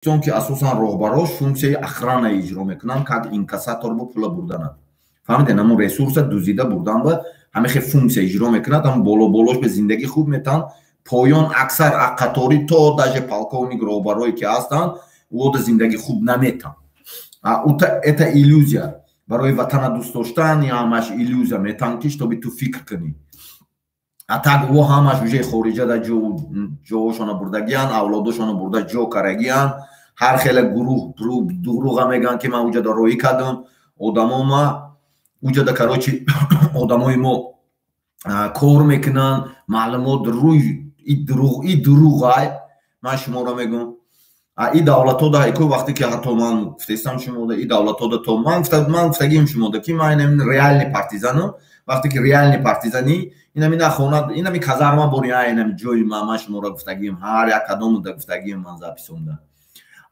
Тоҷикистон, ки асосан роҳбарош функсияи охрана иҷро мекунанд, как инкассатор бо пула бурдананд. Фаҳмидед, ҳамун ресурса дузида бурдан ба ҳамихе функсия иҷро мекунад. Ҳам боло болош ба зиндагӣ хуб метаҳанд, поён аксар қатори то даже полковник, роҳбарое ки ҳастанд, ӯода зиндагӣ хуб наметаҳанд. Это иллюзия. Барои ватана дӯст доштан ҳамаш иллюзия метаҳанд, ки чтобы ту фикр кунӣ. А так ӯ ҳамаш уже хориҷада ҷоошона бурдагиянд, авлодошона бурда ҷо карагиянд. Ҳар хеле гурӯҳ дуруға мегӯянд, ки ман уҷада роҳӣ кардам одамома уҷада. Короче, одамои мо кор мекунанд, маълумот рӯй и дурӯғай. Ман шуморо мегӯм, и давлатҳо да ку вақте ки ҳатто ман гуфтестам шумода, и давлатҳо да то ман гуфтагием шумода, ки ман инами реальный партизанам. Вақте ки реальный партизанӣ, инами на хона, инами казарма бори, инами ҷои ман шуморо гуфтагием, ҳар як кадомуда гуфтагием, ман записонда.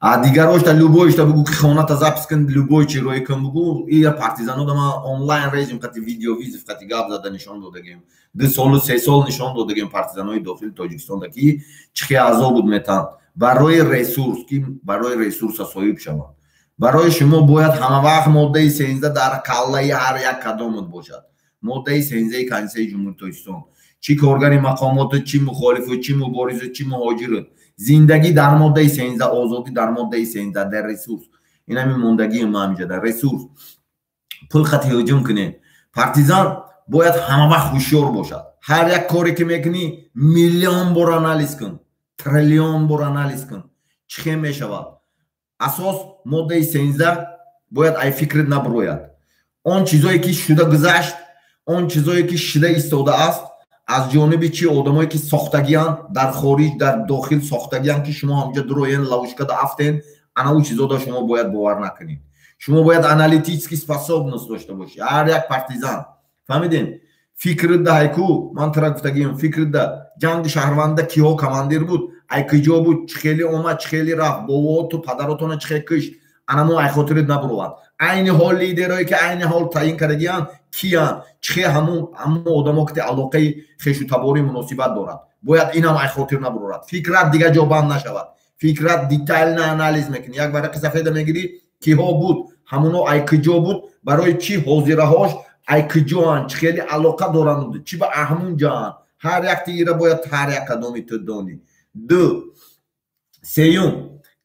А дигарошта любойшта бугӯ, ки хоната запись кун, любой чи рои кун, бугӯ. Ия партизанода ман онлайн режим қати видеовызов қати гап зада нишон додагем, 2 солу 3 сол нишон додагем партизанои дохили Тоҷикистонда, ки чӣ хел азобуд метаҳанд барои ресурс, ки барои ресурса соҳиб шаванд. Барои шумо бояд ҳамавақт моддаи 13 дар каллаи ҳар як кадомут бошад. Моддаи 13 Конститутсияи Ҷумҳурии Тоҷикистон. Чӣ коргари мақомоту, чӣ мухолифу, чӣ муборизу, чӣ муҳоҷиру, зиндагӣ дар моддаи 13, озодӣ дар моддаи 13, дар ресурс. Инами мондагии ма ҳамиҷа дар ресурс пул хати ҳуҷум кунед. Партизан бояд ҳамавақт ҳушёр бошад. Ҳар як коре ки мекунӣ, миллион бор анализ кун, триллион бор анализ кун, чӣ хел мешавад. Асос моддаи 13 бояд ай фикрит набурояд. Он чизое ки шуда гузашт, он чизое ки шида истодааст, аз ҷониби чи одамое ки сохтагиянд дар хориҷ, дар дохил сохтагиянд, ки шумо ҳамҷа дуроен, ловушкада афтен, ана ӯ чизода шумо бояд бовар накунед. Шумо бояд аналитический способность дошта бошед, ҳар як партизан. Фаҳмидем? Фикрит ҳайку ман тара гуфтагием, фикритда ҷанги шаҳрванда киҳо командир буд, ай киҷо буд, чӣ хеле омад, чӣ хеле рафт, бовооту падаротона чӣ хел кишт, анамо ай хотирит набуровад. Айни ҳол лидерое ки айни ҳол таъин кардагиянд, киянд, чӣ хел ҳамун одамо ки алоқаи хешу таборӣ муносибат дорад, бояд инам ай хотир набурорад. Фикрат дигар ҷо банд нашавад. Фикрат детально анализ мекунӣ, як варақи сафеда мегирӣ, киҳо буд, ҳамуно ай киҷо буд, барои чӣ ҳозираҳош ай киҷоанд, чӣ хеле алоқа доранд, чӣ ба аҳмун ҷаанд. Ҳар якти ира бояд ҳар як кадоми ту донӣ. Ду, сеюм,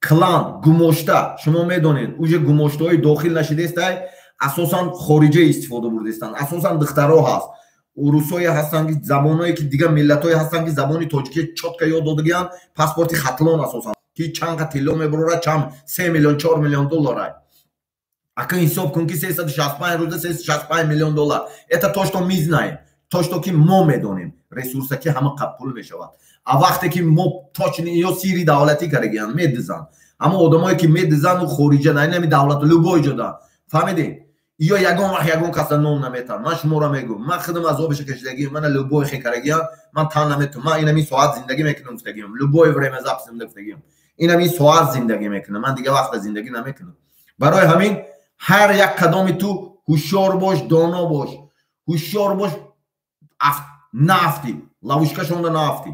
клан гумошта. Шумо медонед, уже гумоштаҳои дохил нашидестай, асосан хориҷа истифода бурдестанд. Асосан духтаро ҳаст, урусое ҳастанд, ки забоное ки дигар миллатҳое ҳастанд, ки забони тоҷикӣ чётко ёд додагиянд, паспорти Хатлон асосан, ки чанд қа тилло мебурорад, чанд 3 миллион, 4 миллион долларай. Ака, ҳисоб кун, ки 365 рӯза 365 миллион доллар. Это то, что мы знаем, то, что ки мо медонем, ресурса ки ҳама пул мешавад. А вақте ки мо точно ё сири давлатӣ кардагиянд, медизанд. Ҳама одамое ки медизанду хориҷа, на инами давлату, любой ҷода. Фаҳмидем? Ё ягон вақт ягон каса ном наметам. Ман шуморо мегӯм, ман худам азобиша кашидагиам, мана любой хе карагиам, ман тан наметам. Ман инами соат зиндагӣ мекунам, гуфтагиам, любое время запись гуфтагиам, инами соат зиндагӣ мекунам, ман дигар вақта зиндагӣ намекунам. Барои ҳамин ҳар як кадоми ту ҳушёр бош, доно бош, ҳушёр бош, наафтӣ ловушкашонда, наафтӣ.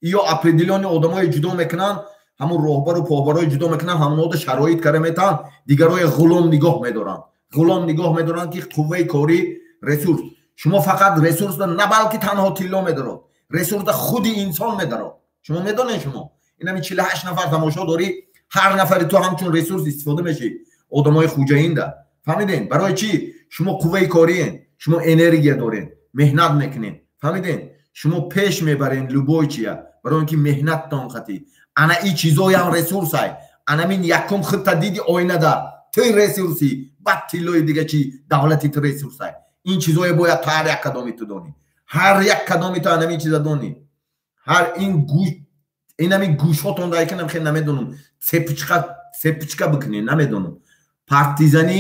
Ё определённый одамое ҷудо мекунанд, ҳамун роҳбару поҳбарое ҷудо мекунанд, ҳамунода шароит кара метаҳанд, дигарое ғулом нигоҳ медоранд, ғулом нигоҳ медоранд, ки қувваи корӣ, ресурс. Шумо фақат ресурсда на, балки танҳо тилло медорад, ресурсда худи инсон медорад. Шумо медонед, шумо инами 48 нафар тамошо дорӣ, ҳар нафари ту ҳамчун ресурс истифода мешӣ одамои хуҷаинда. Фаҳмидем? Барои чӣ? Шумо қувваи кориен, шумо энергия доред, меҳнат мекунед. Фаҳмидем? Шумо пеш мебарен любой чия, барои он ки меҳнаттон қатӣ. Ана и чизоям ресурсай. Анамин якум худта диди оинада, ту ресурсӣ, баъд тиллои дига чи давлати ту ресурсай. Ин чизое бояд ҳар як кадоми ту донӣ, ҳар як кадоми ту анамин чиза донӣ. Ҳар ин гӯш, инами гӯшҳотон дайканам, хел намедонам, цепочка, цепочка бикунед, намедонам. Партизанӣ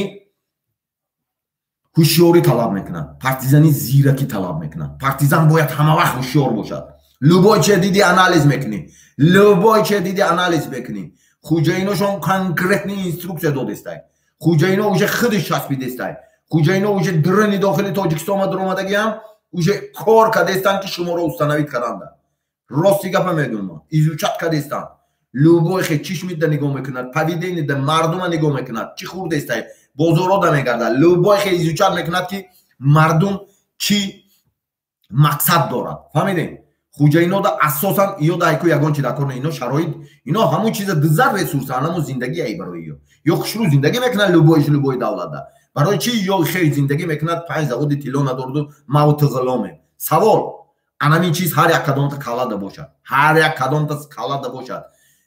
ҳушёрӣ талаб мекунад, партизанӣ зиракӣ талаб мекунад. Партизан бояд ҳама вақт ҳушёр бошад. Любой че диди, анализ мекунӣ, любой че диди, анализ мекунӣ. Хуҷаиношон конкретный инструкция додестай, хуҷаино уже худиш часпидестай, хуҷаино уже дрни дохили Тоҷикистон дуромадагиам, уже кор кардестанд, ки шуморо установить карданда. Рости гапа мегӯм, изучать кардестанд. Любой хе чишмида нигоҳ мекунад, поведение да мардума нигоҳ мекунад, чӣ хурдестай, бозорода мегардад, любой хе изучать мекунад, ки мардум чӣ мақсад дорад. Фаҳмидем? Хуҷаинода асосан иёда айку ягон чи дакор не, ино шароит, ино ҳамун чиза дизар, ресурса, ҳамун зиндагӣ ай барои ё. Ё хушрӯ зиндагӣ мекунад любойш, любой давлатда. Барои чӣ ё хел зиндагӣ мекунад, панҷ заводи тилло надораду мавту ғуломем? Савол. Анамин чиз ҳар як кадомта каллада бошад. Ҳар як кадомта каллада бошад.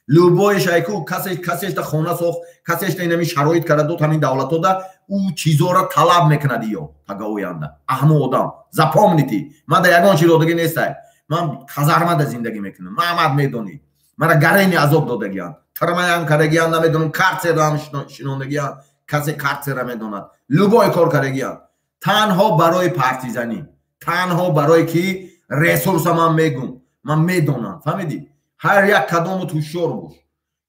Любойш айку касе касешта хона сохт, касешта инами шароит карда дод ҳамин давлатода, ӯ чизоро талаб мекунад ё пага оянда. Аҳму одам. Запомните, ман да ягон чи додагӣ нестай. Ман казармада зиндагӣ мекунам. Маҳмад медонӣ. Мара гарени азоб додагианд. Тырмаям кардагианд, намедонам, карцерам шинондагианд. Касе карцера медонад. Любой кор кардагианд. Танҳо барои партизанӣ. Танҳо барои ки ресурса ман мегум. Ман медонам. Фаҳмидӣ? Ҳар як кадомут ҳушёр бош.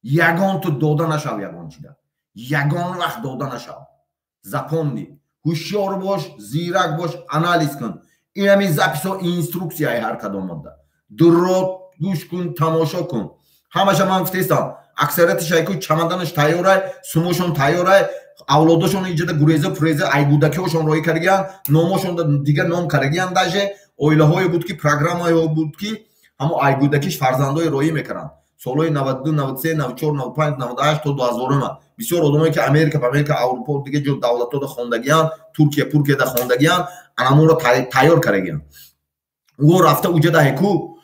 Ягон ту дода нашав ягон чида. Ягон вақт дода нашав. Запомни. Ҳушёр бош, зирак бош, анализ кун. Инами записо инструксияи ҳар кадомода. Дурот гӯш кун, тамошо кун. Ҳамаша ман гуфтаистам. Аксариятиш айку чамаданаш тайёрай, сумошон тайёрай, авлодошон иҷода гуреза пуреза айгудакиҳошон роҳӣ кардагианд, номошон дигар ном кардагианд, даже оилаҳое буд ки программаҳо буд, ки ҳамо айгудакиш фарзандои роҳӣ мекарданд. Солҳои 92, 93, 94, 95, 98 то 2000 бисёр одамое ки Америка, Америка, Аврупо, дигар ҷо давлатҳода хондагианд, Туркия, Пуркияда хондагианд, анамонро тайёр кардагианд. Ӯ рафта уҷада ҳеку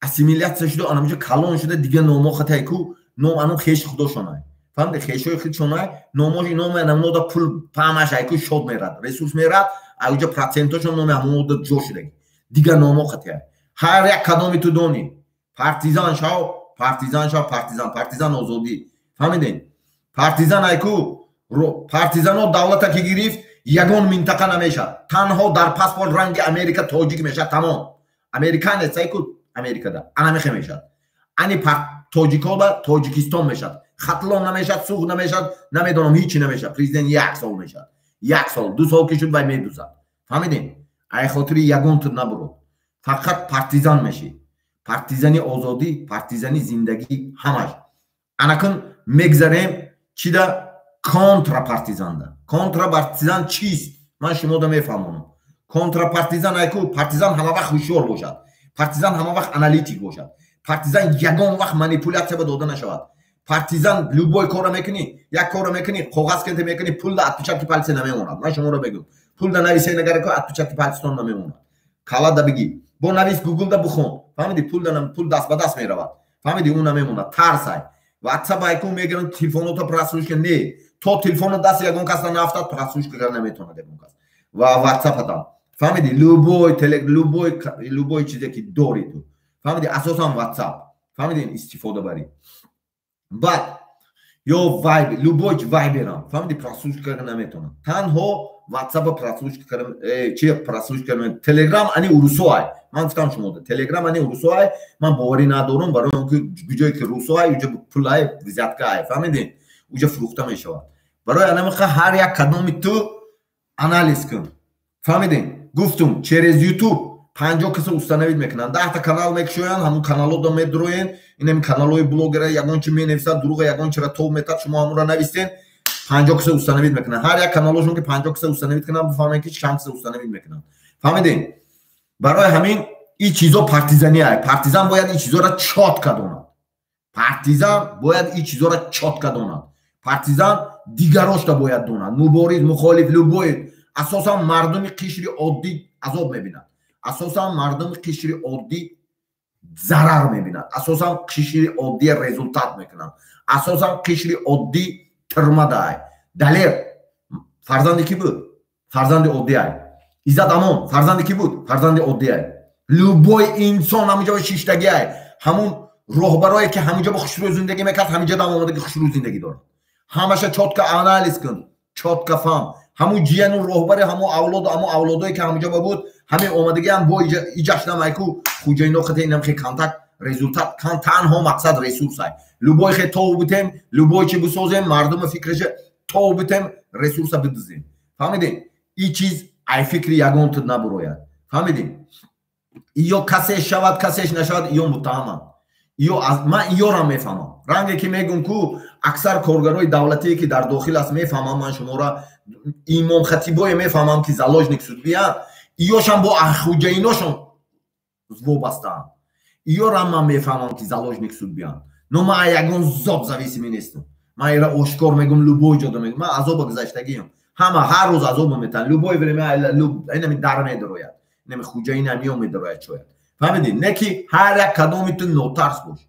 ассимилятсия шуда, анамҷо калон шуда, дигар номо хата ҳеку ном анам хеши худошонай. Фаҳмиди, хешои худшонай, номоши номи анамнода пул памаш ҳеку шод мерад, ресурс мерад, ауҷа процентошон номи ҳамонода ҷо шудаги. Дигар номо хатия. Ҳар як кадоми ту донӣ. Партизан шав, партизан шав, партизан, партизан озодӣ. Фаҳмидем? Партизан айку партизано давлата ки гирифт, ягон минтақа намешад. Танҳо дар паспорт ранги Америка тоҷик мешад, тамом. Американец айку Америкада. Анамихе мешад. Ани тоҷикоба Тоҷикистон мешад. Хатлон намешад, Суғд намешад, намедонам, ҳичи намешад. Президент як сол мешад. Як сол, ду сол ки шуд, вай медузад. Фаҳмидем? Ай хотири ягон ту набурод. Фақат партизан мешӣ. Партизани озодӣ, партизани зиндагӣ, ҳамаш. Анакун мегзарем чида? Контрапартизанда. Контрапартизан чист? Ман шумода мефаҳмонам. Контрапартизан айку партизан ҳама вақт ҳушёр бошад. Партизан ҳама вақт аналитик бошад. Партизан ягон вақт манипулятсия ба дода нашавад. Партизан любой корро мекунӣ, як корро мекунӣ, коғаз кенте мекунӣ, пул да отпечатки пальца намемонад. Ман шуморо мегӯям. Пул да нависе нагарако отпечатки пальцатон намемонад. Кала да бигӣ. Бо навис, Гугл да бухон. Фаҳмидӣ, пул да пул даст ба даст меравад. Фаҳмидӣ, ӯ намемонад. Тарсай. WhatsApp айку мегиранд, телефонота прослушка не. То телефоно даст ягон кас нафтад, прослушка карда наметавонад ягон кас. Ва WhatsApp атам. Фаҳмидӣ, любой телег, любой чизе ки дорӣ ту. Фаҳмидӣ, асосан WhatsApp. Фаҳмидӣ, истифода барӣ. Баъд ё Viber, любой Viber-ам. Фаҳмидӣ, прослушка карда наметавонад. Танҳо WhatsApp прослушка карда, чи прослушка карда, Telegram ани урусо ай. Ман гуфтам шумода, Telegram ани урусо ай, ман боварӣ надорам, барои он ки ҷое ки русо ай, уҷа пул ай, взятка ай, фаҳмидӣ? Уҷа фурӯхта мешавад. Барои анамиқа ҳар як кадоми ту анализ кун. Фаҳмидӣ? Гуфтум, через YouTube 50 каса установить мекунанд, 10та канал мекушоянд, ҳамун каналҳода медроен, инами каналҳои блогера ягон чи менависад, дурӯға ягон чира тов метад, шумо ҳамонро нависен, 50 каса установить мекунанд. Ҳар як каналҳошон ки 50 каса установить кунанд, бифаҳмед ки чанд каса установить мекунанд. Фаҳмидем? Барои ҳамин ин чизо партизани ай. Партизан бояд ин чизоро чётко донад. Партизан бояд ин чизоро чётко донад. Партизан дигарошта бояд донад. Мубориз, мухолиф, любой. Асосан мардуми қишри оддӣ азоб мебинад. Асосан мардуми қишри оддӣ зарар мебинад. Асосан қишри оддӣ результат мекунанд. Асосан қишри оддӣ тирмада ай. Далер фарзанди кӣ буд? Фарзанди оддӣ ай. Иззат Амон фарзанди кӣ буд? Фарзанди оддӣ ай. Любой инсон ҳамунҷо ба шиштагӣ ай. Ҳамун роҳбарое ки ҳамунҷо ба хушрӯ зиндагӣ мекард, ҳаминҷо дам омадаги хушрӯ зиндагӣ дорад. Ҳамаша чётко анализ кун, чётко фаҳм. Ҳамун ҷияну роҳбари ҳамун авлоду ҳамун авлодое ки ҳамунҷо ба буд, ҳамин омадагиам бо иҷашнам айку хуҷаино хата инам хе контакт, результат кан, танҳо мақсад ресурс ай. Любой хе тов битем, любой чи бисозем, мардума фикраша тов битем, ресурса бидизем. Фаҳмидем? Ин чиз ай фикри ягон ту набурояд. Фаҳмидем? Ё касе шавад, касеш нашавад, ё муттаҳаманд. Ё ман иёрам мефаҳмам. Ранге ки мегум ку аксар коргарои давлатие ки дар дохил аст мефаҳмам, ман шуморо имомхатибое мефаҳмам ки заложник судбиянд, иёшам бо хуҷаиношон вобастаанд. Иёрам ман мефаҳмам ки заложник судбиянд. Но ман ягон зоб зависимый нестам. Ман ира ошкор мегум, любой ҷода мегум. Ман азоба гузаштагиам. Ҳама ҳар рӯз азоба метан. Любой время инами дар медарояд. Инами хуҷаин ҳамиё медарояд шояд. Фаҳмидӣ? Не ки ҳар як кадоми ту нотарс бош.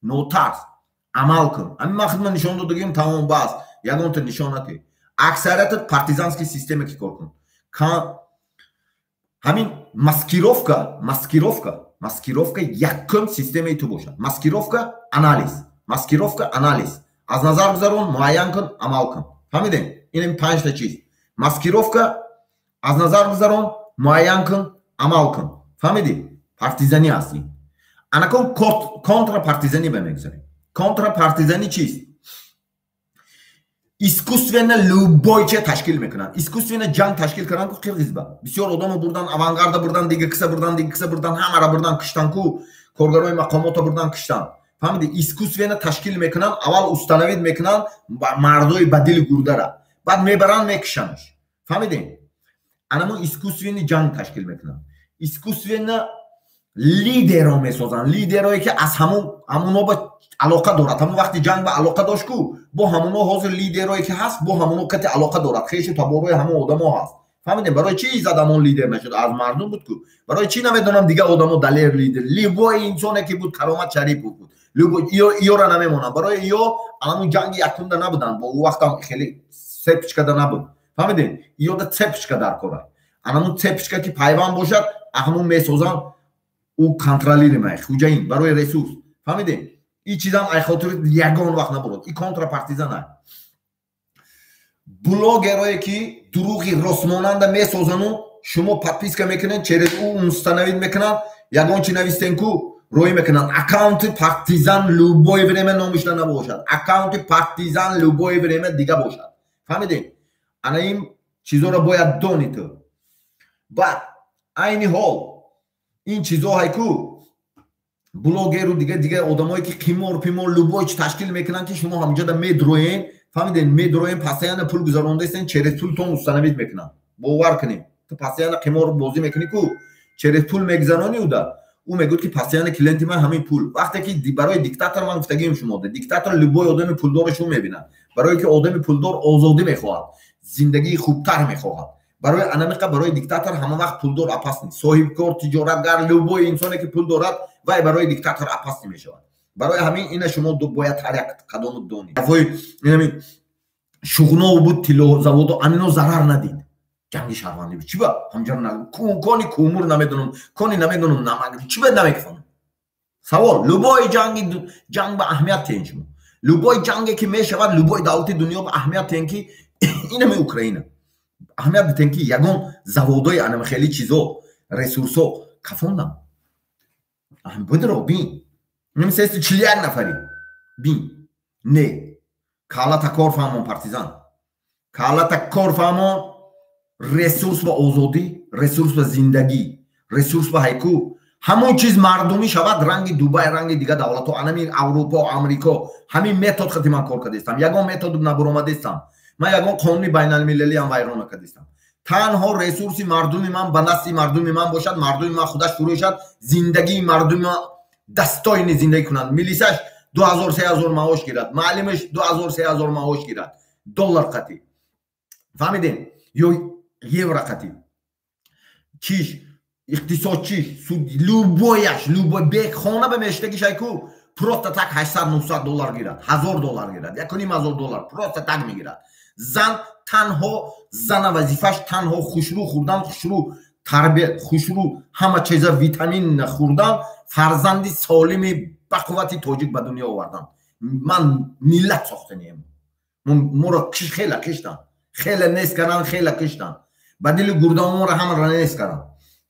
Нотарс. Амал кун. Ҳамин ман худма нишон додагим, тамом, бас. Ягонта нишон натӣ. Аксариятат партизанский система ки кор кун. Ҳамин маскировка, маскировка, маскировка якум системаи ту бошад. Маскировка, анализ. Маскировка, анализ. Аз назар гузарон, муайян кун, амал кун. Фаҳмидем? Ин панҷта чиз. Маскировка, аз назар гузарон, муайян кун, амал кун. Фаҳмидӣ? Партизанӣ аст ин. Анакон контрапартизанӣ ба мегузарем. Контрапартизанӣ чист? Искусственно любой че ташкил мекунанд. Искусственно ҷанг ташкил карданд ку Қирғизба. Бисёр одамо бурдан, авангарда бурдан, дига киса бурдан, дига киса бурдан, ҳамара бурдан, киштан ку, коргарои мақомота бурдан, киштан. Фаҳмидӣ? Искусственно ташкил мекунанд, аввал установить мекунанд мардои ба дили гурдара. Баъд мебаранд, мекишанш. Фаҳмидем? Анамо искусственный ҷанг ташкил мекунанд. Искусственно лидерро месозанд. Лидерое ки аз ҳамуно ба алоқа дорад. Ҳамон вақти ҷанг ба алоқа дошт ку, бо ҳамуно ҳозир лидерое ки ҳаст, бо ҳамуно кати алоқа дорад. Хешу таборои ҳамон одамо ҳаст. Фаҳмидем? Барои чӣ иззат ҳамон лидер нашуд? Аз мардум буд ку. Барои чӣ намедонам дигар одамо Далер лидер? Любой инсоне ки буд, Каромат Шарипов буд. Любой иёра намемонам. Барои иё ҳамон ҷанги якумда набуданд. Бо ӯ вақтам хеле цепочкада набуд. Фаҳмидем? Иёда цепочка дар кора. Анамун цепочка ки пайванд бошад, ҳамун месозанд, ӯ контролируемый хуҷаин барои ресурс. Фаҳмидем? И чизам ай хотири ягон вақт набурд. И контрапартизан ай. Блогерое ки дурӯғи ростмонанда месозану шумо подписка мекунед, через ӯ установить мекунанд, ягон чи навистен ку роӣ мекунанд. Аккаунти партизан любое время номишда набошад. Аккаунти партизан любое время дига бошад. Фаҳмидем? Ана ин чизоро бояд донӣ ту. Баъд айни ҳол ин чизо ҳайку блогеру дига дига одамое ки қимор пимор любой чи ташкил мекунанд, ки шумо ҳамҷода медроен, фаҳмидем, медроен, постоянно пул гузарондаистен, через пултон установить мекунанд. Бовар кунем, ту постоянно қимор бозӣ мекунӣ ку, через пул мегузаронӣ, уда ӯ мегӯяд ки постоянно клиенти ман ҳамин пул. Вақте ки барои диктатор, ман гуфтагием шумо, диктатор любой одами пулдораш ӯ мебинад, барое ки одами пулдор озодӣ мехоҳад, зиндагии хубтар мехоҳад. Барои анамиқа барои диктатор ҳама вақт пулдор опасный, соҳибкор, тиҷоратгар, любой инсоне ки пул дорад, вай барои диктатор опасный мешавад. Барои ҳамин ина шумо бояд ҳар як қадому донед. Инами Шуғнов буд, тиллозаводу амино зарар надид ҷанги шаҳрвандӣ. Чи ба ҳамҷар кони кумур намедонам, кони намедонам намак, чи ба намекфонам? Савол: любой ҷанги ҷанг ба аҳамият тен шумо, любой ҷанге ки мешавад, любой давлати дунё ба аҳамият тен, ки инами Украина аҳамият битен, ки ягон заводои анами хеле чизо, ресурсо кафондам бидро бин. Инами 341 нафари бин. Не калата кор фаҳмон, партизан, калата кор фаҳмон. Ресурс ба озодӣ, ресурс ба зиндагӣ, ресурс ба ҳайку ҳамон чиз мардумӣ шавад, ранги Дубай, ранги дигар давлатҳо, анами Аврупо, Амрико. Ҳамин метод хати ман кор кардастам, ягон метод набуромадастам, ман ягон қонуни байналмилалиам вайрон накардастам. Танҳо ресурси мардуми ман ба дасти мардуми ман бошад, мардуми ман худаш фурӯшад, зиндагии мардуми ман достойный зиндагӣ кунанд. Милисаш 2000, 3000 маош гирад, маълимаш 2000, 3000 маош гирад, доллар қатӣ, фаҳмидем, ё евро қатӣ, чиш иқтисодчиш, любояш, любой бехона ба мештагиш айку просто так 800, 900 доллар гирад, 1000 доллар гирад, 1500 доллар просто так мегирад. Зан танҳо зана вазифаш танҳо хушрӯ хӯрдан, хушрӯ тарбият, хушрӯ ҳама чиза витамин хӯрдан, фарзанди солими бақуввати тоҷик ба дунё овардан. Ман миллат сохтанием. Моро хела киштан, хеле нест кардан, хеле киштан, ба дили гурдамонро ҳамаро нест кардан.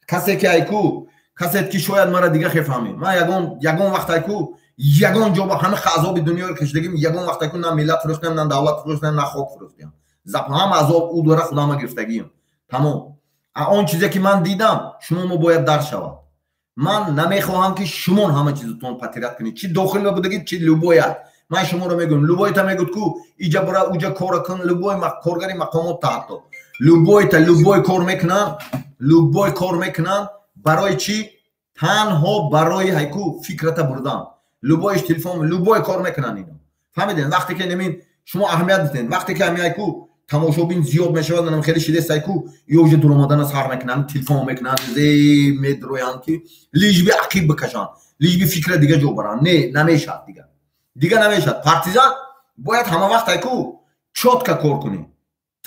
Касе ки айку, касе ки шояд мара дига хефаҳмӣ, ман ягон вақт айку ягон ҷо ба ҳама азоби дунёро кашидагим, ягон вақт айку на миллат фурӯхтам, на давлат фурӯхтам, на хок фурӯхтам. Ҳама азоб ӯ дора худама гирифтагием, тамом. Он чизе ки ман дидам, шумо мо бояд дар шавад. Ман намехоҳам, ки шумо ҳама чизатон потерять кунед, чи дохил будагӣ, чи любой ят. Ман шуморо мегӯям, любой та мегӯд ку иҷа бура, уҷа кора кун, любой коргари мақомот та, ҳатто любой та, любой кор мекунанд, любой кор мекунанд. Барои чӣ? Танҳо барои ҳайку фикрата бурдан. Любой ш телефон, любой кор мекунанд ино, фаҳмидем? Вақте ки немин шумо аҳамият дидем, вақте ки ҳами ҳайку тамошобин зиёд мешавад, нам хеле шидест, ҳайку ё уже дуромадана сар мекунанд, телефон мекунанд, зе медроянд, ки лишь бы ақиб бикашанд, лишь бы фикра дига ҷо баранд. Не, намешавад, дига намешавад. Партизан бояд ҳама вақт ҳайку чётко кор кунӣ,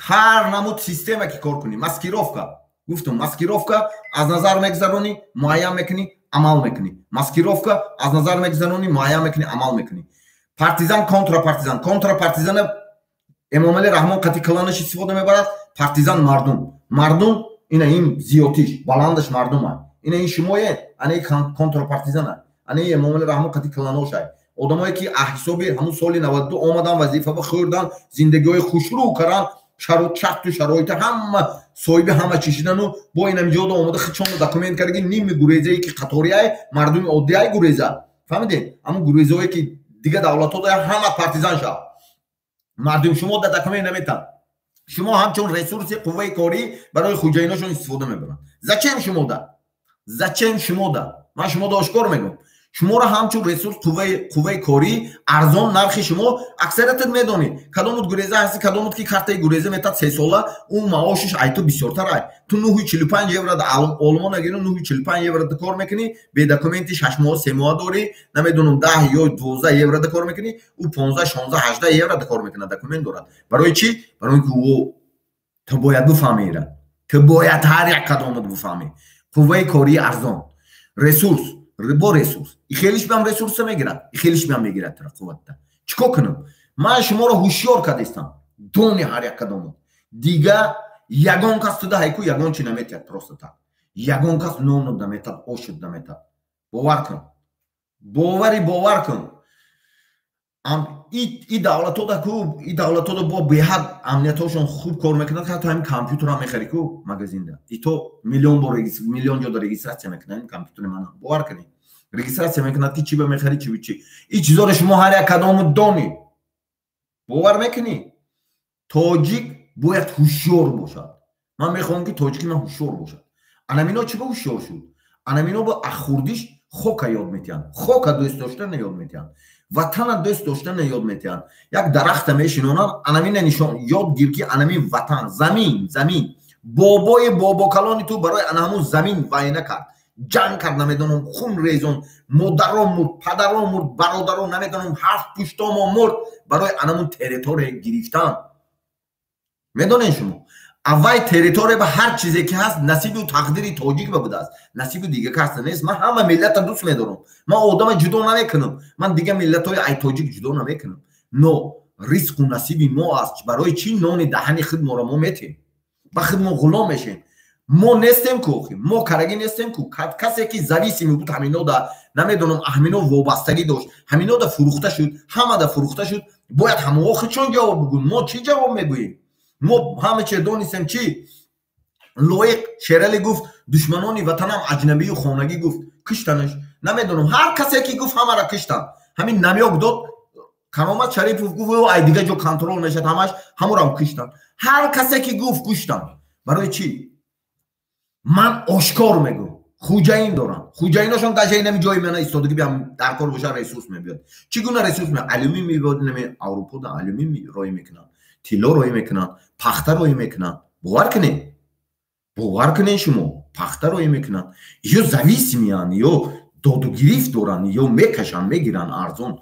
ҳар намуд система ки кор кунӣ. Маскировка гуфтум, маскировка аз назар мегузаронӣ, муайян мекунӣ, амал мекунӣ. Маскировка аз назар мегузаронӣ, муайян мекунӣ, амал мекунӣ. Партизан, контрапартизан, контрапартизана Эмомалӣ Раҳмон қати кланаш истифода мебарад. Партизан мардум, мардум ина ин зиётиш баландаш мардума, ина ин шумое, ана контрапартизана, ана Эмомалӣ Раҳмон қати кланошай. Одамое ки ҳисоби ҳамун соли 92 омадан, вазифаба хӯрдан, зиндагиҳои хушрӯ кардан, шарту шароита ҳама соҳиби ҳама чӣ шидану бо инам ҷода омада хичонро документ кардаги. Ними гурезае ки қаториай, мардуми оддиай гуреза, фаҳмидед? Ҳамун гурезаое ки дига давлатҳо дорад, ҳама партизан шав. Мардум шумо да документ наметан, шумо ҳамчун ресурси қувваи корӣ барои хуҷаиношон истифода мебаранд. Зачем шумо да? Зачем шумо да? Ман шумо да ошкор мегӯям, шуморо ҳамчун ресурс, қувваи корӣ, арзон нархи шумо. Аксариятат медонӣ, кадомут гуреза ҳасти, кадомут ки картаи гуреза метад 3 сола, ӯ маошиш ай ту бисёртар ай. Ту 9,45 евро Олмон агири, 9,45 евро кор мекунӣ, бе документи 6 моҳ, 3 моҳа дорӣ, намедонам, 10 ё 12 евро кор мекунӣ, ӯ 15, 16, 18 евро кор мекунад, документ дорад. Барои чӣ? Барои ин ки ӯ ту бояд бифаҳмӣ ира, ту бояд ҳар як кадомат бифаҳмӣ. Қувваи кории арзон, ресурс бо ресурс, хелиш биам ресурса мегирад, хелиш биам мегирад тра қувватта. Чӣ кор кунам? Ман шуморо ҳушёр кардистам, дони ҳар як кадомо. Дига ягон кас туда ҳайку ягон чи наметиҳад просто так, ягон кас нону наметад, ошуд наметад. Бовар кун, бовари бовар кун. И давлатода ку, и давлатода бо беҳад амниятҳошон хуб кор мекунад. Ҳатто ҳамин компютерам мехари ку магазинда, и то миллион бор, миллион ҷода регистрация мекунад компютери мана. Бовар кунед, регистрация мекунад, ки чӣ ба мехари, чӣ чӣ. И чизоро шумо ҳар як кадому донӣ. Бовар мекунӣ, тоҷик бояд ҳушёр бошад. Ман мехоҳам, ки тоҷики ман ҳушёр бошад. Анамино чӣ ба ҳушёр шуд? Анамино бо ахурдиш хока ёд метиҳанд, хока дӯст доштана ёд метиҳанд, ватана дӯст доштана ёд метиҳанд. Як дарахта мешинонанд, анамина нишон ёд гир, ки анамин ватан, замин, замин бобои бобокалони ту барои ана ҳамун замин вайна кард, ҷанг кард, намедонам, хун резон, модарон мурд, падарон мурд, бародарон, намедонам, ҳафт пуштомо мурд барои анамун территория гирифтан. Медонед шумо, аввай территория ба ҳар чизе ки ҳаст, насибу тақдири тоҷик ба будааст, насибу дига кас нест. Ман ҳама миллата дӯст медорам, ман одама ҷудо намекунам, ман дига миллатҳои ай тоҷик ҷудо намекунам, но ризқу насиби мо аст. Барои чӣ нони даҳани худморо мо метем, ба худ мо ғулом мешем? Мо нестем ку, мо карагӣ нестем ку. Касе ки зависимый буд ҳамино да, намедонам, ҳамино вобастагӣ дошт, ҳамино да фурӯхта шуд, ҳама да фурӯхта шуд. Бояд ҳамаҳо худшон ҷавоб бигӯн. Мо чӣ ҷавоб мегӯем? Мо ҳама че донистем. Чӣ лоиқ Шералӣ гуфт: «Душманони ватанам аҷнабию хонагӣ», гуфт, киштанаш. Намедонам, ҳар касе ки гуфт, ҳамара киштан. Ҳамин намёк дод Каромат Шарипов, гуфт, ай дига ҷо контроль мешад ҳамаш, ҳамурам киштан. Ҳар касе ки гуфт, куштан. Барои чӣ? Ман ошкор мегӯм, хуҷаин дорам, хуҷаиношон даже инами ҷои мана истодагӣ биям дар кор боша, ресурс мебиёд. Чӣ гуна ресурс? Алюмин мебиёд, нами Аврупода алюмин роӣ мекунанд, тилло роӣ мекунанд, пахта роӣ мекунанд. Бовар кунед, бовар кунед, шумо пахта роӣ мекунанд. Ё зависимый янд, ё доду гирифт доранд, ё мекашанд, мегиранд арзон,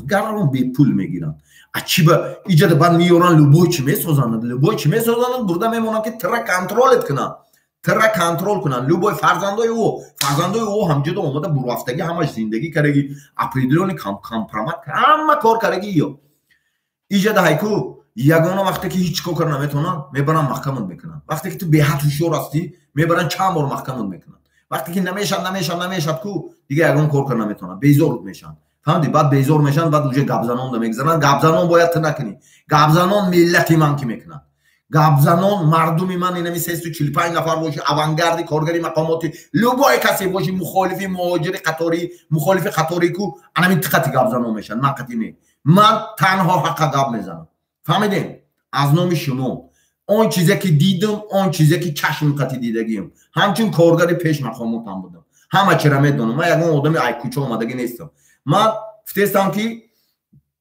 гарон, бепул мегиранд. А чӣ ба иҷада баъд меёранд, любой чӣ месозанд, любой чӣ месозанд, бурда мемонанд, ки тира контроль ет кунанд, тира контроль кунанд. Любой фарзандои ӯ ҳамҷода омада бурафтагӣ, ҳамаш зиндагӣ кардаги, определённый компромат, ҳама кор кардаги. Ё иҷада ҳайку ягона вақте ки ҳеҷ кор кара наметавонанд, мебаранд, маҳкамат мекунанд. Вақте ки ту беҳад ҳушёр ҳастӣ, мебаранд, чанд бор маҳкамат мекунанд. Вақте ки намешад, намешад, намешад ку, дига ягон кор кара наметавонанд, безор мешаванд, фаҳмидӣ? Баъд безор мешаванд, баъд уже гапзанонда мегзаранд. Гапзанон бояд ту накунӣ. Гапзанон миллати ман ки мекунад. Гапзанон мардуми ман инами 345 нафар боши, авангарди, коргари мақомоти, любой касе боши, мухолифи муҳоҷири қаторӣ, мухолифи қаторӣ ку анами тиқати гапзанон мешаванд. Ман қатъи не, ман танҳо ҳаққа гап мезанам. Фаҳмидем? Аз номи шумо он чизе ки дидам, он чизе ки чашм қати дидагиам, ҳамчун коргари пеш мақомотам будам, ҳама чира медонам. Ман ягон одами ай кӯча омадагӣ нестам. Ман гуфтестам, ки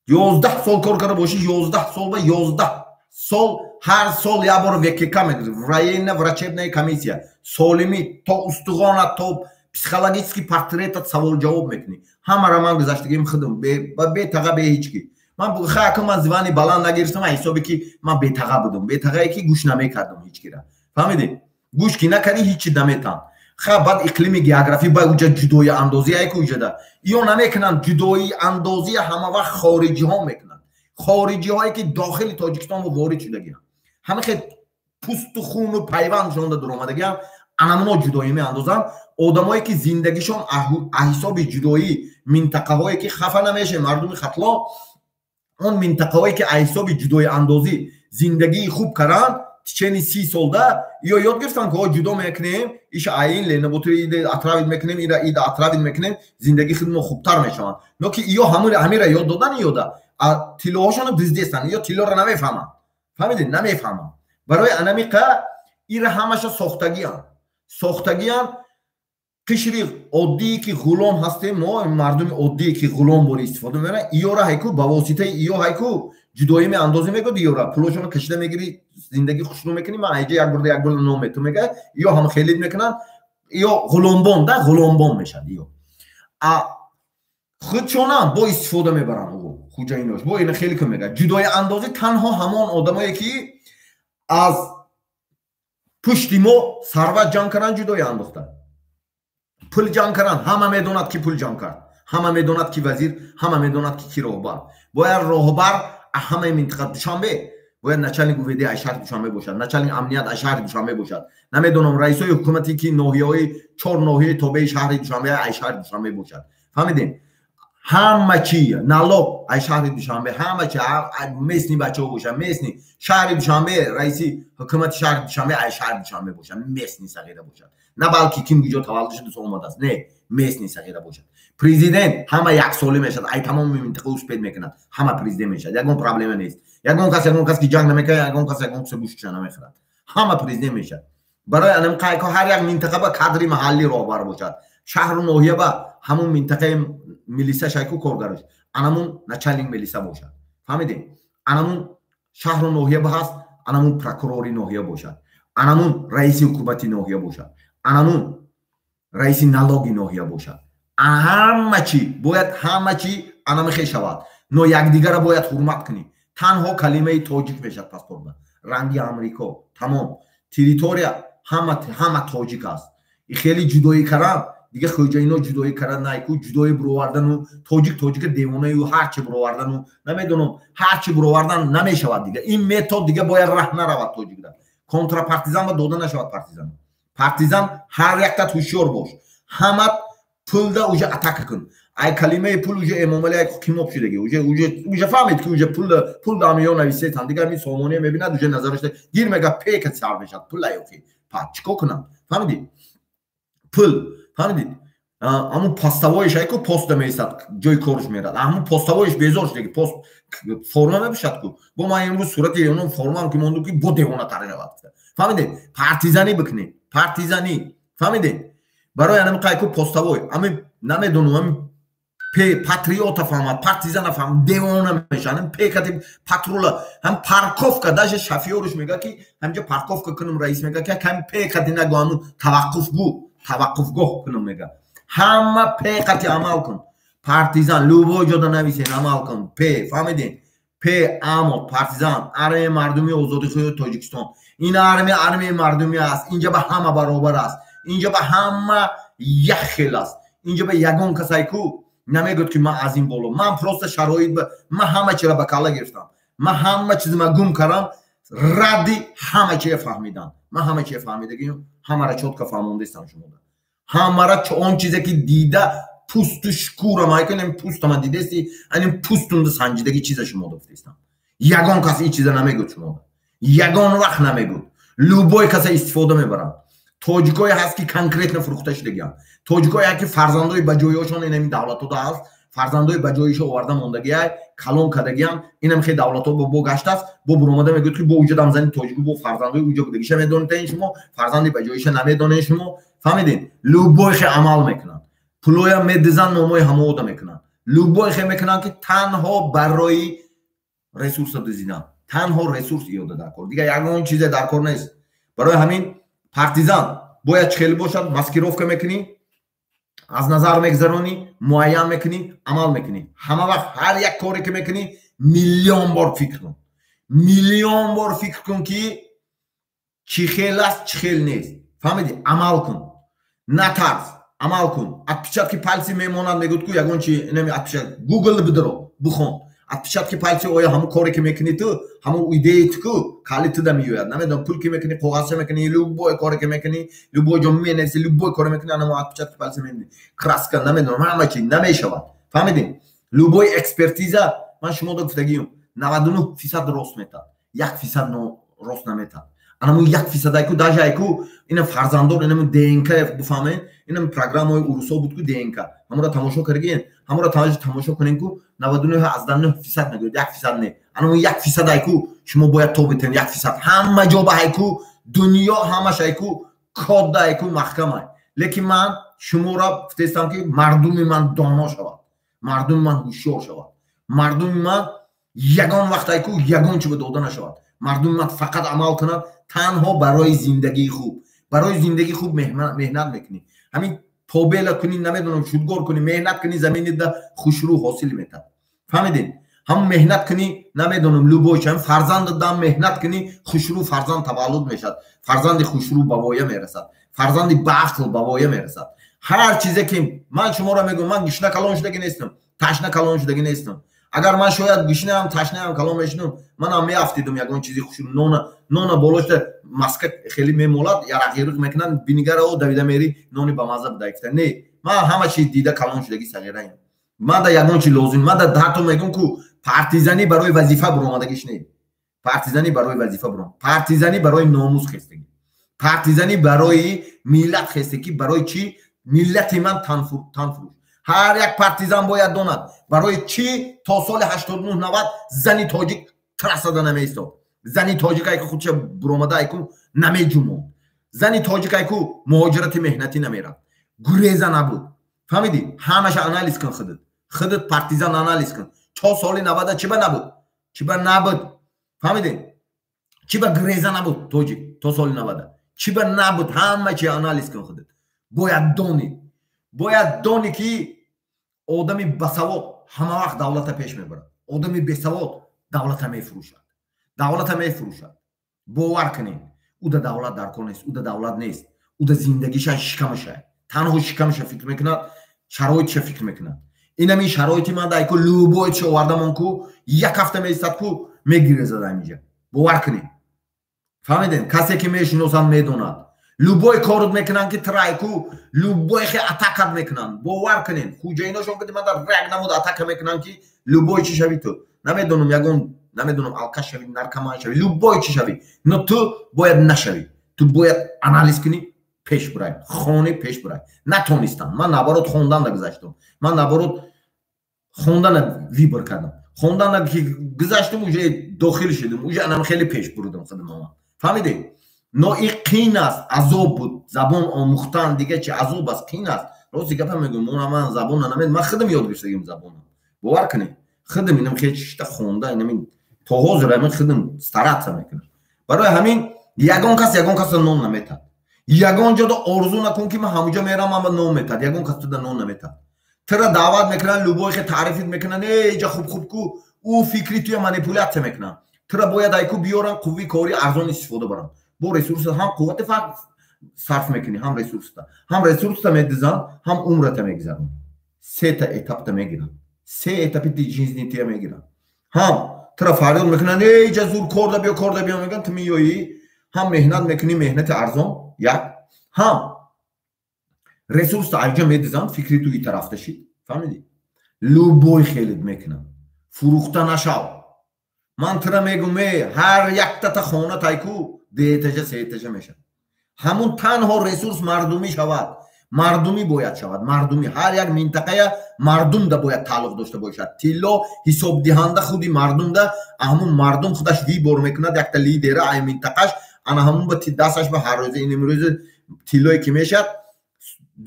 11 сол кор карда бошӣ, 11 сол ба 11 сол ҳар сол як бор ВКК мегузарӣ, военно врачебная комиссия, солимӣ то устухона, то психологический портретат савол ҷавоб мекунӣ. Ҳамаро ман гузаштагим худам бетаға, бе ҳеҷ ки. Ман хака, ман звани баланд нагирифтам, ҳисобе ки ман бетаға будам, бетағае ки гӯш намекардам ҳеҷ кира. Фаҳмидӣ? Гӯш ки накардӣ, ҳеҷ чи наметан. Ха, баъд иқлими географӣ ба уҷа ҷудои андозӣ айку уҷада иё намекунанд. Ҷудои андозӣ ҳама вақт хориҷиҳо мекунанд, хориҷиҳое ки дохили Тоҷикистон ворид шудагианд, ҳама хел пусту хуну пайвандшонда дуромадагианд. Анамуно ҷудоӣ меандозанд. Одамое ки зиндагишон ҳисоби ҷудоӣ, минтақаҳое ки, хафа намешем, мардуми Хатлон, он минтақаҳое ки ҳисоби ҷудои андозӣ зиндагии хуб каранд, течение 30 солда ё ёд гирифтанд, ки ҷудо мекунем, иша аин ленаботри отравить мекунем, ира ида отравить мекунем, зиндагии худмо хубтар мешаванд. Но ки иё ҳамира ёд додан, иёда тиллоҳошонро дуздестанд, ё тиллоро намефаҳманд. Фаҳмидед? Намефаҳманд. Барои анамиқа ира ҳамаша сохтагианд, сохтагианд. Қишри оддие ки ғулом ҳастем мо, мардуми оддие ки ғулом бори истифода мебаранд, иёра ҳайку ба воситаи иё ҳайку ҷудоӣ меандозӣ, мегӯд, иёра пулошонро кашида мегирӣ, зиндагӣ хушнӯ мекунӣ. Ман айҷа як бурда, як бурда ном мету мега, иё ҳам хелид мекунанд, иё ғуломбон да ғуломбон мешавад. Иё а худшонам бо истифода мебаранд, хуҷаинош бо ина хеле ку мега. Ҷудои андозӣ танҳо ҳамон одамое ки аз пушти мо сарват ҷамъ карданд, ҷудои андохта пул ҷамъ карданд. Ҳама медонад, ки пул ҷамъ кард, ҳама медонад, ки вазир, ҳама медонад, ки ки роҳбар. Бояд роҳбар ҳамаи минтақа Душанбе, бояд начальник УВД ай шаҳри Душанбе бошад, начальник амният ай шаҳри Душанбе бошад, намедонам, раисои ҳукумате ки ноҳияҳои чор ноҳияи тобеи шаҳри Душанбе ай шаҳри Душанбе бошад. Фаҳмидем? Ҳама чи, налог ай шаҳри Душанбе, ҳама чи местный бачаҳо бошад, местный шаҳри Душанбе, раиси ҳукумати шаҳри Душанбе ай шаҳри Душанбе бошад, местный сағира бошад, на балки ким куҷо таваллуд шуд, омадааст, не, местный сағира бошад. Президент ҳама яксолӣ мешавад, ай тамоми минтақа успеть мекунад, ҳама президент мешавад, ягон проблема нест, ягон кас ягон кас ки ҷанг намекунад, ягон кас ягон каса гӯштша намехӯрад, ҳама президент мешавад. Барои анам қайко ҳар як минтақа ба кадри маҳаллӣ роҳбар бошад, шаҳру ноҳия ба ҳамун минтақаи милиса шайку коргарош анамун начальник милиса бошад. Фаҳмидем? Анамун шаҳру ноҳия ба ҳаст, анамун прокурори ноҳия бошад, анамун раиси ҳукумати ноҳия бошад, анамун раиси налоги ноҳия бошад. Ҳама чӣ бояд, ҳама чӣ анамихе шавад, но якдигара бояд ҳурмат кунӣ. Танҳо калимаи тоҷик мешавад паспортба, ранги Амрико, тамом. Территория ҳама тоҷик аст. И хеле ҷудоӣ кардан дига, хоҷаино ҷудоӣ кардан найку, ҷудоӣ буровардану тоҷик тоҷика девонаю ҳарчи буровардану намедонам, ҳарчи буровардан намешавад дига. Ин метод дига бояд раҳ наравад тоҷикда. Контрапартизан ба дода нашавад. Партизан, партизан, ҳар яктат ҳушёр бош, ҳамат пулда уже атака кун. Ай калимаи пул уже Эмомали ай қимоб шудаги, уже фаҳмед, ки уже пул дамиё нависетан дигар ми сомония мебинад, уже назараш гир мега, пека сар мешавад, пул аюки па чико кунам? Фаҳмидӣ? Пул, фаҳмидӣ? Ҳамун постовойш айку постда меистад, ҷои корш мерад, ҳамун постовойш безор шудаги, пост форма мепӯшад ку, бо ман имрӯз сурати онон формаам ки монду, ки бо девонатар шавад. Фаҳмидед? Партизанӣ бикунед, партизанӣ. Фаҳмидед? Барои анами қайку постовой ами намедонам, ами патриота фаҳмад, партизана фаҳмад, девона мешавад. Пекати патрула ҳам парковка, даже шофёрш мега, ки ҳамҷа парковка кунам, раис мега, ки ками пекати нагу, ҳамун таваққуфгӯ, таваққуфгоҳ кунам мега. Ҳама пеқати амал кун, партизан, любой ҷода нависен, амал кун п. Фаҳмидем? П амо партизан, армияи мардумии озодихоҳии Тоҷикистон. Ин армия армияи мардумӣ аст. Инҷа ба ҳама баробар аст, инҷа ба ҳама як хел аст, инҷа ба ягон касай ку намегӯяд, ки ман аз ин боло. Ман просто шароит, ман ҳама чира ба калла гирифтам, ман ҳама чиз ма гум кардам, радди ҳама чия фаҳмидам. Ман ҳама чия фаҳмидагим, ҳамара чётко фаҳмондестам шумода, ҳамара он чизе ки дида, пусту шкурам айкунем, пустама дидести, анин пустунда санҷидаги чиза шумо гуфтестам. Ягон кас ин чиза намегӯяд шумода. Ягон вақт намегӯд. Любой каса истифода мебаранд. Тоҷикое ҳаст, ки конкретно фурӯхта шудагианд. Тоҷикое ҳаст, ки фарзандои ба ҷоиҳошон инами давлатода ҳаст, фарзандои ба ҷоиша оварда мондагиай, калон кардагиам, инам хел давлатҳо бо гаштааст, бо буромада мегӯяд, ки бо уҷа дамзани тоҷику бо фарзандои уҷа будагиша медонед шумо, фарзанди ба ҷоиша намедонед шумо. Фаҳмидед? Любой хе амал мекунанд, пулоя медизан, номои ҳамоода мекунанд, любой хе мекунанд, ки танҳо барои ресурса дизидан, танҳо ресурс иёда дар кор, дигар ягон чизе дар кор нест. Барои ҳамин партизан бояд чӣ хеле бошад? Маскировка мекунӣ, аз назар мегзаронӣ, муайян мекунӣ, амал мекунӣ. Ҳама вақт ҳар як коре ки мекунӣ, миллион бор фикр кун, миллион бор фикр кун, ки чӣ хел аст, чӣ хел нест. Фаҳмидӣ? Амал кун, натарс, амал кун. Отпечатки пальцы мемонад, мегӯд ку ягон чи инами отпечаток. Гугл бидиро, бихон отпечатки пальцы. Оя ҳамун коре ки мекунӣ ту, ҳамун идеи ту ку кали туда меояд? Намедонам, пул ки мекунӣ, коғазча мекунӣ, любой коре ки мекунӣ, любой ҷо менависи, любой коре мекунӣ, анамо отпечатки пальцы мебинӣ, краска, намедонам, ҳама чи намешавад. Фаҳмидем? Любой экспертиза, ман шумо да гуфтагиюм, 99% рост метад, 1% рост наметад. Анамун 1% айку, даже айку ина фарзандор, инамун ДНК бифаҳмед, инам программаҳои урусо буд ку, ДНК, ҳамура тамошо кардагиен, ҳамура тамошо кунем ку, 99,9% мегӯяд, 1% не. Анамун 1% айку шумо бояд то битен 1%. Ҳама ҷо ба айку дунё ҳамаш айку кодда айку маҳкамай. Лекин ман шуморо гуфтестам, ки мардуми ман доно шавад, мардуми ман ҳушёр шавад, мардуми ман ягон вақт айку ягон чи ба дода нашавад, мардуми ман фақат амал кунад танҳо барои зиндагии хуб. Барои зиндагии хуб меҳнат мекунӣ, ҳамин побела кунӣ, намедонам, шудгор кунӣ, меҳнат кунӣ, заминида хушрӯ ҳосил метад. Фаҳмидед? Ҳамн меҳнат кунӣ, намедонам, любой чи, ҳам фарзандадам меҳнат кунӣ, хушрӯ фарзанд таваллуд мешавад, фарзанди хушрӯ ба воя мерасад, фарзанди баақл ба воя мерасад. Ҳар чизе ки ман шуморо мегӯям, ман гушна калон шудагӣ нестам, ташна калон шудагӣ нестам. Агар ман шояд гушнаам, ташнаам калон мешудам, манам меафтидум ягон чизи хушрӯ, нона болошта маска хеле мемолад, ярақириқ мекунанд, бинигара о давида мери, нони бамазза буда. Не, ман ҳама чи дида калон шудагӣ сағираем. Ман да ягон чи лозим, ман да ҳатто мегӯм ку, партизанӣ барои вазифа буромадагиш не, партизанӣ барои вазифа буром, партизанӣ барои номус хестагӣ, партизанӣ барои миллат хестагӣ. Барои чӣ миллати ман танфурӯш? Ҳар як партизан бояд донад, барои чӣ то соли 89-90 зани тоҷик трассада намеистод, зани тоҷик айку худша буромада айку намеҷумонд, зани тоҷик айку муҳоҷирати меҳнатӣ намерафт, гуреза набуд. Фаҳмидӣ? Ҳамаша анализ кун худат, худат партизан анализ кун. То соли 90 чиба набуд, чиба набуд? Фаҳмидӣ? Чиба гуреза набуд тоҷик то соли 90? Чиба набуд? Ҳама чи анализ кун худат. Бояд донӣ, бояд донӣ, ки одами басавод ҳама вақт давлата пеш мебарад, одами бесавод давлата мефурӯшад, давлата мефурӯшад. Бовар кунед, уда давлат дар кор нест, уда давлат нест, уда зиндагиша шикамаша, танҳо шикамаша фикр мекунад, шароитша фикр мекунад. Инами шароити ман дайку, любой чи овардамон ку, як ҳафта меистад ку, мегирезад ҳамиҷа. Бовар кунед. Фаҳмидем? Касе ки мешиносад, медонад. Любой корот мекунанд, ки трайку любой хе атакат мекунанд. Бовар кунед, хуҷаиношон ки ман дар як намуд атака мекунанд, ки любой чи шави ту, намедонам, ягон, намедонам, алкаш шави, наркоман шави, любой чи шави, но ту бояд нашавӣ. Ту бояд анализ кунӣ, пеш бурай, хони, пеш бурай. Натонистам ман, наоборот, хонданда гузаштам, ман наоборот хондана выбор кардам. Хондана ки гузаштам, уже дохил шудам, уже анам хеле пеш бурдам худам. Фаҳмидед? Но и қин аст, азоб буд забон омӯхтан, дига чи азоб аст, қин аст. Рости гапа мегӯям, ман забона намед, ман худам ёд гирифтагим забона. Бовар кунед, худам инам хеле чишта хонда, инами то ҳозир ҳамин худам стараться мекунам. Барои ҳамин ягон кас ягон касро нон наметад. Ягон ҷода орзу накун, ки ман ҳамуҷо мерам, ман нон метад. Ягон кас туда нон наметад. Тира даъват мекунанд, любой хе таърифит мекунанд, э, иҷа хуб хуб ку, ӯ фикри туя манипулятсия мекунанд. Тира бояд айку биёранд, қувваи кори арзон истифода баранд. Бо ресурса ҳам қуввати фарқ сарф мекунӣ, ҳам ресурста, ҳам ресурста медизанд, ҳам умрата мегузаронӣ. Сета этапта мегиранд, се этапи жизни тия мегиранд. Ҳам тира фарёд мекунанд, э, иҷа зур, корда биё, корда биё мегӯянд, ту меёӣ, ҳам меҳнат мекунӣ, меҳнати арзон як, ҳам ресурста айҷа медизанд, фикри ту итарафта шид. Фаҳмидӣ? Любой хелит мекунанд. Фурӯхта нашав. Ман тура мегум, ҳар яктата хона тайку дуэтажа, сеэтажа мешавад. Ҳамун танҳо ресурс мардумӣ шавад, мардумӣ бояд шавад, мардумӣ. Ҳар як минтақая мардумда бояд тааллуқ дошта бошад. Тилло ҳисобдиҳанда худи мардумда, ҳамун мардум худаш выбор мекунад якта лидера ай минтақаш, ана ҳамун ба дасташ ба ҳар рӯза. Ин имрӯзи тиллое ки мешавад,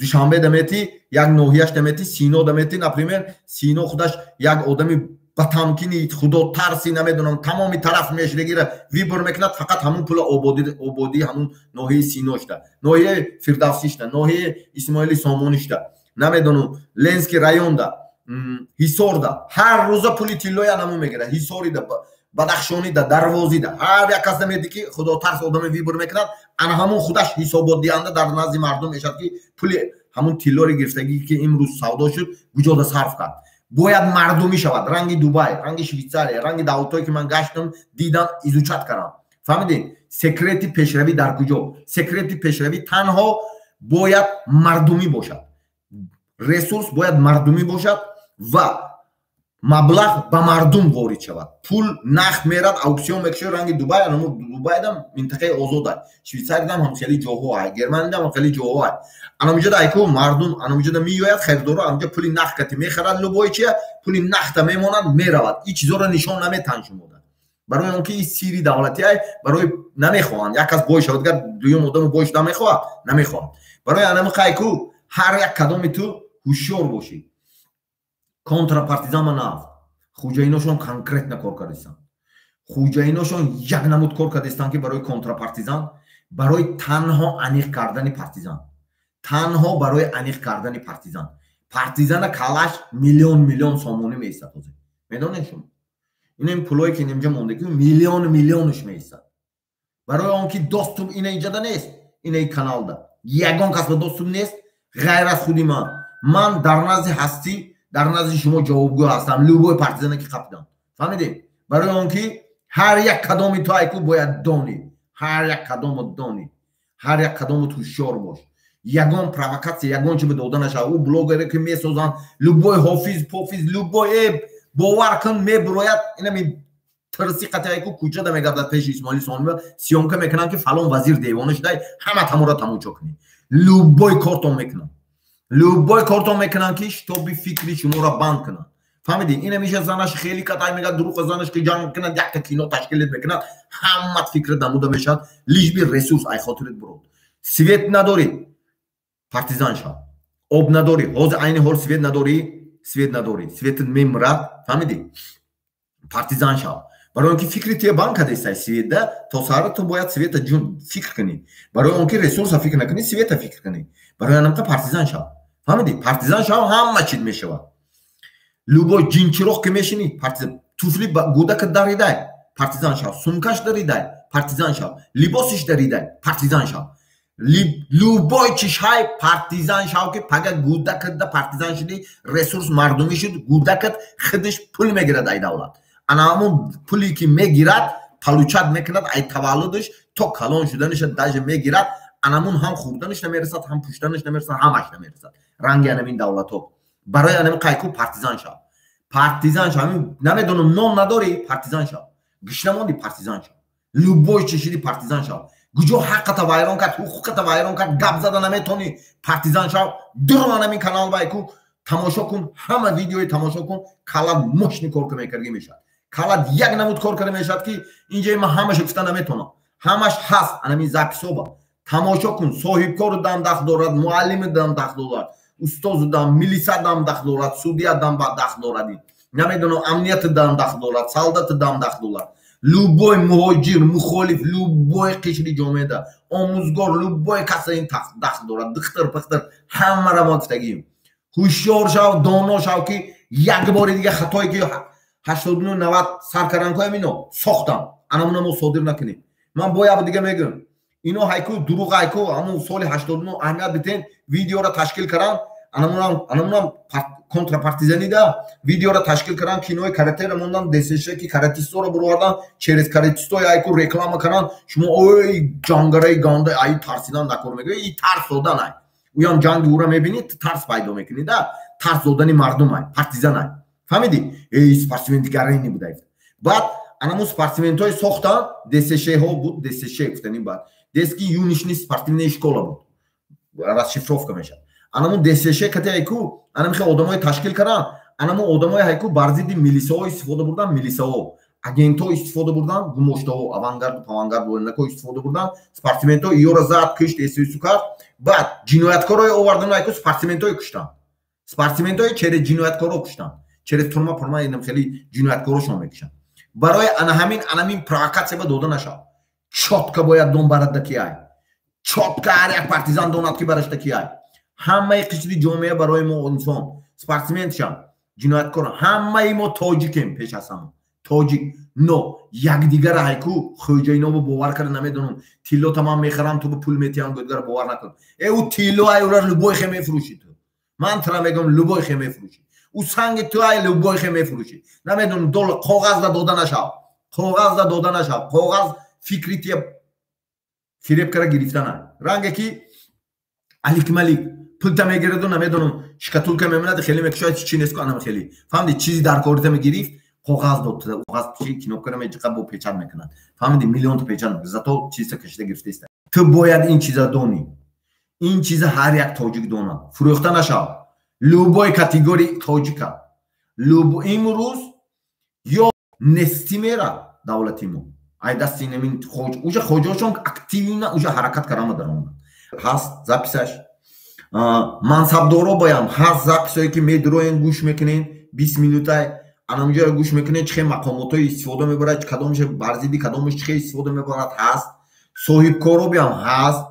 Душанбе дамети, як ноҳияш дамети, Сино дамети, например, Сино худаш як одами ба тамкини, худотарси, намедонам, тамоми тараф мешидагира выбор мекунад, фақат ҳамун пула ободии ҳамун ноҳияи Синошда, ноҳияи Фирдавсишда, ноҳияи Исмоили Сомонишда, намедонам, Ленский районда, Ҳисорда ҳар рӯза пули тиллоя намун мегирад. Ҳисорида, Бадахшонида, Дарвозида ҳар як кас намеди ки худотарс одаме выбор мекунад, ана ҳамун худаш ҳисоботдиҳанда дар назди мардум мешавад, ки пули ҳамун тиллори гирифтагӣ, ки имрӯз савдо шуд, куҷода сарф кард. Бояд мардумӣ шавад, ранги Дубай, ранги Швейтсария, ранги давлатҳое ки ман гаштам, дидам, изучать кардам. Фаҳмидед, секрети пешравӣ дар куҷо? Секрети пешравӣ танҳо бояд мардумӣ бошад, ресурс бояд мардумӣ бошад ва маблағ ба мардум ворид шавад. Пул нақд мерад, аукцион мекушад, ранги Дубай. Анаму Дубайдам минтақаи озода, Швейтсариядам ҳам хеле ҷоҳо ҳай, Германиядам ҳам хеле ҷоҳо ҳай. Анамуҷода айку мардум анамуҷода меояд, харидоро анҷа пули нақд кати мехарад, любой чия пули нақда мемонад, меравад. Ин чизоро нишон наметаҳанд шумода, барои он ки ин сири давлатӣ ай, барои намехоҳанд як кас бой шавад. Гар дуюм одаму бой шуда мехоҳад, намехоҳад. Барои анами қайку ҳар як кадоми ту ҳушёр бошӣ. Контрапартизан ма нафт хуҷаиношон конкретно кор кардистанд, хуҷаиношон як намуд кор кардистанд, ки барои контрапартизан, барои танҳо аниқ кардани партизан, танҳо барои аниқ кардани партизан. Партизана калаш миллион миллион сомонӣ меистад ҳозир, медонед шумо? Ин пулое ки инҷа мондаги, миллион миллионш меистад. Барои он ки доступ ина инҷада нест, инаи каналда ягон кас ба доступ нест, ғайр аз худи ман. Ман дар назди ҳастӣ, дар назди шумо ҷавобгӯ ҳастам, любой партизане ки қапидам. Фаҳмидед? Барои он ки ҳар як кадоми ту айку бояд донӣ, ҳар як кадому донӣ, ҳар як кадому ҳушёр бош. Ягон провокатсия, ягон чи ба дода нашавад. Ӯ блогере ки месозанд, любой ҳофиз пофиз, любой, бовар кун, мебурояд. Инами тирси қатиайку кӯчада мегардад, пеши Исмоили Сомонӣ съёмка мекунанд, ки фалон вазир девона шудай, ҳама тамора тамошо кунӣ. Любой кортон мекунанд, любой кортон мекунанд, ки чтобы фикри шуморо банд кунанд. Фаҳмидӣ? Ина меша занаш хеле катай мегӯяд, дурӯға, занаш ки ҷанг кунад, якта кино ташкилет мекунад, ҳамат фикри дамуда мешавад, лишь бы ресурс ай хотирит бурод. Свет надорӣ, партизан шав. Об надорӣ, ҳозир айни ҳол свет надорӣ, свет надорӣ, светит мемирад, фаҳмидӣ? Партизан шав, барои он ки фикри туя банд кардестай светда. То саҳара ту бояд света фикр кунӣ. Барои он ки ресурса фикр накунӣ, света фикр кунӣ. Барои анамқа партизан шав, фаҳмидӣ? Партизан шав, ҳама чиз мешавад. Любой ҷинчироқ ки мешинӣ, партизан. Туфли гӯдака даридай, партизан шав. Сумкаш даридай, партизан шав. Либосиш даридай, партизан шав. Любой чишҳай партизан шав, ки пага гӯдакада партизан шудӣ, ресурс мардумӣ шуд, гӯдакат худаш пул мегирад ай давлат. Ана ҳамон пуле ки мегирад, получать мекунад, ай таваллудаш то калон шуданаша даже мегирад. Анамун ҳам хӯрданаш намерасад, ҳам пӯшиданаш намерасад, ҳамаш намерасад, ранги анамин давлатҳо. Барои анами қайку партизан шав, партизан шав. Намедонам, нон надорӣ, партизан шав. Гишна мондӣ, партизан шав. Любой чи шиди, партизан шав. Куҷо ҳаққата вайрон кард, ҳуқуқата вайрон кард, гап зада наметонӣ, партизан шав. Дур анамин канал байку тамошо кун, ҳама видеои тамошо кун, калат мощный кор мекардӣ мешавад. Калат як намуд кор карда мешавад, ки инҷа ман ҳамаша гуфта наметонам, ҳамаш ҳаст анамин записоба, тамошо кун. Соҳибкору дам дахл дорад, муаллими дам дахл дорад, устозу дам, милиса дам дахл дорад, судья дам дахл дорад, намедонам, амнияти дам дахл дорад, солдати дам дахл дорад, любой муҳоҷир, мухолиф, любой қишри ҷомеада, омӯзгор, любой каса ин дахл дорад, духтар, пухтар, ҳамаро мо гуфтагием. Ҳушёр шав, доно шав, ки як бори дига хатое ки 89, 90 сар кардан ино сохтам, анамуна мо содир накунем. Ман бояд дига мегӯям, ино ҳайку дурӯғ, ҳайку ҳамун соли 89 аҳамият битен, видеоро ташкил кардан, анамунам контрапартизанида видеоро ташкил кардан, кинои каратера мондан, дсш ки каратисторо буровардан, через каратистои айку реклама кардан. Шумо ой ҷангараи ганда ай тарсидан дакор мегӯя, и тарс додан ай. Уям ҷанги ура мебинӣ, тарс пайдо мекунӣ да, тарс додани мардум ай, партизан ай, фаҳмидӣ? Эй, спортсмен дигарини будай. Баъд Анамун спортсментҳои сохтан ДСШ-ҳо буд, ДСШ гуфтани баъд. Детский юношеский спортивная школа буд. Расшифровка мешавад. Анамун ДСШ кати айку, анам хел одамои ташкил кардан, анамун одамои ҳайку бар зидди милисаҳо истифода бурдан, милисаҳо агентҳо истифода бурдан, гумоштаҳо, авангарду павангард военнако истифода бурдан, спортсментҳо иёра зад, кишт, эсису кард. Баъд ҷинояткорое овардан айку, спортсментҳое куштанд. Спортсментҳое через ҷинояткоро куштанд. Через турма пурма инам хеле ҷинояткорошон мекушанд. Барои ана ҳамин анамин провокатсия ба дода нашав. Чётко бояд дон барада ки ай. Чётко ҳар як партизан донад ки барашта ки ай. Ҳамаи қишри ҷомеа барои мо инсон, спортсментшам, ҷинояткор, ҳамаи мо тоҷикем пеш аз ҳама. Тоҷик. Но якдигара ҳайку хӯҷаинобо бовар карда намедонам. Тиллота ман мехарам, ту ба пул метиҳам, гӯдгара бовар накун. Э, ӯ тилло ай, ура любой хе мефурӯшӣ ту. Ман тра мегӯям, любой хе мефурӯшӣ. Ӯ санги ту ай, любой хе мефурӯшӣ. Намедонам, доллар коғазда дода нашав. Коғазда дода нашав. Коғаз фикри тия фиреб кара гирифтана. Ранге ки Аликмалик пулта мегираду, намедонам, шкатулка мемонад, хеле мекушояд, чӣ нест ку анам хеле. Фаҳмиди, чизи дар корита мегирифт, коғаз дод, коғаз чи кнопкара меҷиқа, бо печать мекунад. Фаҳмиди, миллионта печать, зато чиза кашида гирифтаиста. Ту бояд ин чиза донӣ. Ин чиза ҳар як тоҷик донад. Фурӯхта нашав. Любой категория тоҷика. Имрӯз ё нестӣ мера давлати мо. Ай дасти инамин хоҷ, уже хоҷошон активно уже ҳаракат карама дар омад. Ҳаст записаш. Мансабдоро боям ҳаст записое ки медуроен, гӯш мекунен, 20 минутай анамҷоро гӯш мекунед, чӣ хел мақомотҳои истифода мебарад, кадомаш бар зидди кадомаш чӣ хел истифода мебарад, ҳаст. Соҳибкоро биям ҳаст.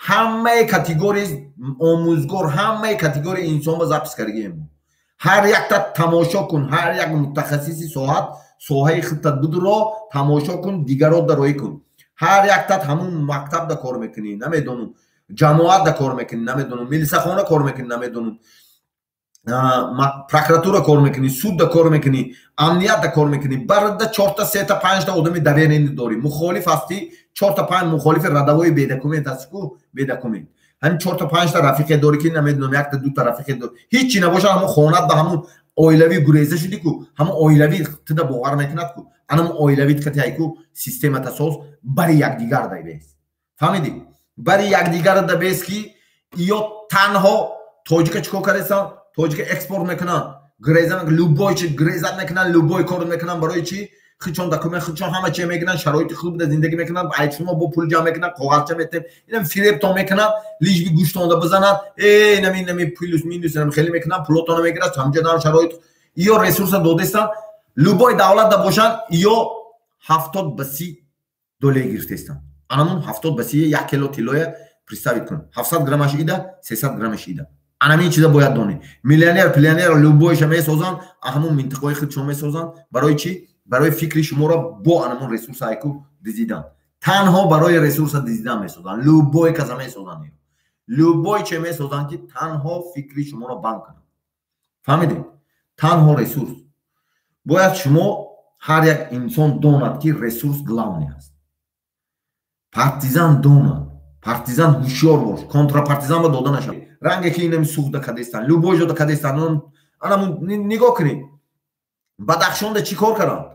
Ҳамаи категорияи омӯзгор, ҳамаи категорияи инсон ба запис кардагием. Ҳар якта тамошо кун, ҳар як мутахассиси соҳат, соҳаи худта будро тамошо кун, дигаро дароӣ кун. Ҳар яктат ҳамун мактабда кор мекунӣ, намедонам, ҷамоатда кор мекунӣ, намедонам, милисахона кор мекунӣ, намедонам, прокуратура кор мекунӣ, судда кор мекунӣ, амниятда кор мекунӣ, барда чорта, сета, панҷта одами доверенный дорӣ. Мухолиф ҳастӣ, чорта, панҷ мухолифи радавои бедокумент ҳастӣ ку, бедокумент. Ҳамин чорта, панҷта рафиқе дорӣ ки намедонам, якта, дута рафиқе дорӣ. Ҳичи набошад, ҳамон хонат ба ҳамун оилавӣ гуреза шудӣ ку, ҳамон оилавӣ тида бовар мекунад ку. Анамон оилавит кати ай ку системата соз, бари якдигар дай бес. Фаҳмидӣ? Бари якдигар да бес ки ё танҳо тоҷика чикор кардасан? Тоҷика экспорт мекунанд, греза, любой чи грезат мекунанд, любой кор мекунанд. Барои чӣ? Худшон документ, худшон ҳама чи мегиранд, шароити хуб да зиндагӣ мекунанд, ай шумо бо пул ҷамъ мекунанд, коғазча метем, инам фиребтон мекунанд, лишь бы гӯштонда бизананд. Э, инам инами плюс минус инам хеле мекунанд, пулотона мегиранд, ҳамҷо дам шароит ё ресурса додестанд. Любой давлат да бошанд, ё 70 ба 30 доле гирифтаистанд. Анамун 70 ба 30 1 кило тиллоя представить кун, 700 граммаш ида, 300 граммаш ида. Анамин чиза бояд донӣ. Миллионер, пиллионер любойша месозанд, ҳамун минтиқаҳои худшон месозанд. Барои чӣ? Барои фикри шуморо бо анамун ресурса айку дизидан. Танҳо барои ресурса дизидан месозанд, любой каса месозанд, любой че месозанд, ки танҳо фикри шуморо банд кунанд. Фаҳмидед? Танҳо ресурс. Бояд шумо, ҳар як инсон донад, ки ресурс главный аст. Партизан донад, партизан ҳушёр бош, контрапартизан ба дода нашавад. Ранге ки инами суғда кадестан, любой ҷода кадестан. Анамун нигоҳ кунед, Бадахшонда чӣ кор карданд?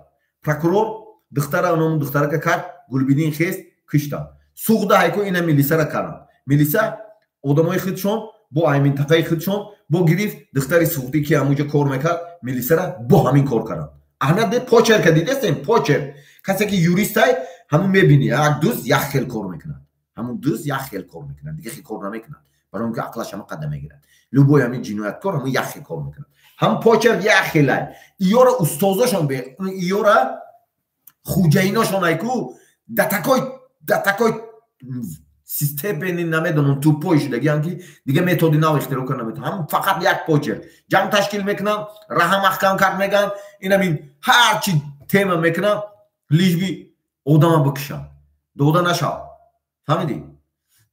Прокурор духтара, анамун духтарака кард, Гулбидин хест, киштанд. Суғда ҳайко ина милисара карданд. Милиса одамои худшон бо ай минтақаи худшон бо гирифт духтари суғдӣ, ки ҳамунҷо кор мекард, милисара бо ҳамин кор карданд. Аҳамият де, почерка дидестем, почерк. Касе ки юристай, ҳамун мебини, як дуз як хел кор мекунад, ҳамун дуз як хел кор мекунад, дига хел кор намекунад, барои он ки ақлаш ҳама қадам мегирад. Любой ҳамин ҷинояткор ҳамун як хел кор мекунад, ҳам почерк як хелай. Иёра устозошон, иёра хуҷаиношон айку да такой степени, намедонам, тупой шудагиам, ки дига методи нав ихтироъ карда наметавонам. Ҳам фақат як почерк. Ҷамъ ташкил мекунанд, раҳа маҳкам кард мегӯянд, инамин ҳарчи тема мекунанд, лишь бы одама бикушанд. Дода нашав, фаҳмидӣ?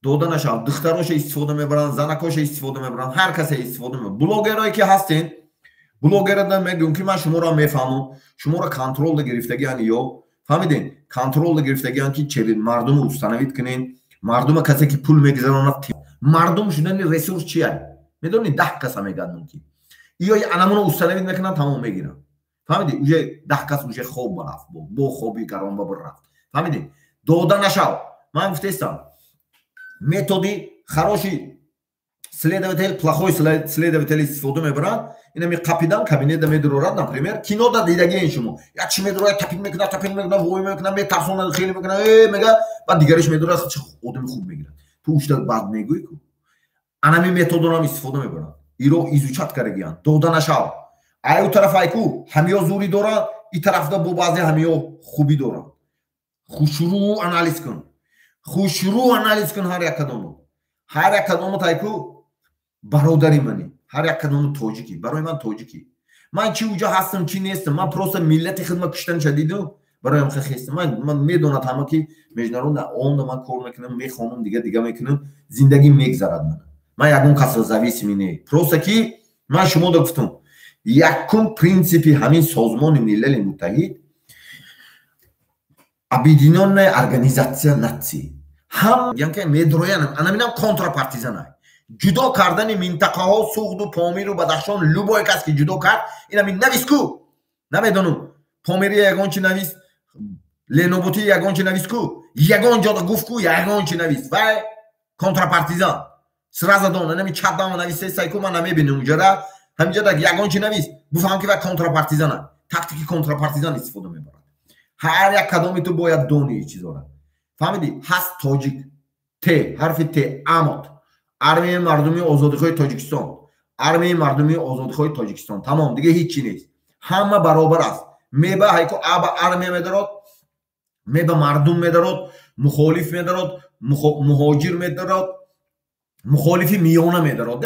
Дода нашав. Духтароша истифода мебаранд, занакоша истифода мебаранд, ҳар касе истифода мебаранд. Блогерое ки ҳастен, блогерада мегӯям, ки ман шуморо мефаҳмам, шуморо контролда гирифтагиан ё, фаҳмиден, контролда гирифтагиан, ки мардумро установить кунен, мардума касе ки пул мегузаронад. Мардум шудани ресурс чия, медонӣ? 10 каса мегӯяд, мумкин иё анамуно установить мекунанд, тамом, мегиранд. Фаҳмидӣ? Уже 10 кас уже хоб рафт, бо хоби гарон ба рафт. Фаҳмидӣ? Дода нашав. Ман гуфтаистам, методи хороший следователь, плохой следователь истифода мебаранд. Инами қапидан кабинета медурорад, например, кинода дидагиен шумо. Як чи медурорад, тапин мекунад, тапин мекунад, вой мекунад, метарсонад, хеле мекунад, э мега, баъд дигариш медурорад, чи одами хуб мегирад. Ту ушта баъд мегӯӣ ку. Анами методонам истифода мебаранд. Иро изучать карагиянд. Дода нашав. Ай у тараф айку ҳамиё зури доранд, и тарафда бо баъзе ҳамиё хубӣ доранд. Хушрӯ анализ кун. Хушрӯ анализ кун ҳар як кадому. Ҳар як кадому тайку бародари мани. Ҳар як кадому тоҷикӣ. Барои ман тоҷикӣ. Ман чи уҷа ҳастам, чи нестам. Ман просто миллати хидмат куштаниша дидум. Барои ҳам хестам. Ман медонад ҳама ки международна онда ман кор мекунам, мехонам, дига дига мекунам, зиндагӣ мегзарад ман. Ман ягон касро зависимый не. Просто ки ман шумода гуфтам, якум принсипи ҳамин Созмони Милали Муттаҳид объединенная организация наций. Ҳам янка медроянам, анаминам контрапартизанай. Ҷудо кардани минтақаҳо Суғду, Помиру, Бадахшон, любой кас ки ҷудо кард, инами навис ку. Намедонам, Помирия ягон чи навис, Леноботи ягон чи навис ку, ягон ҷода гуфт ку, ягон чи навис. Вай контрапартизан. Сразу дон, инами чатдама нависе сайку, ман намебинам уҷара. Ҳаминҷода ягон чи навис, буфаҳам ки вай контрапартизана. Тактики контрапартизан истифода мебарад. Ҳар як кадоми ту бояд дони чизора. Фаҳмидӣ? Ҳаст тоҷик. Т, ҳарфи Т, АМОТ. Армияи мардумии озодихоҳи Тоҷикистон. Армияи мардумии озодихоҳи Тоҷикистон. Тамом, дига ҳеҷ чи нест. Ҳама баробар аст. Меба ҳайку аба армия медарод, меба мардум медарод, мухолиф медарод, муҳоҷир медарод, мухолифи миёна медарод.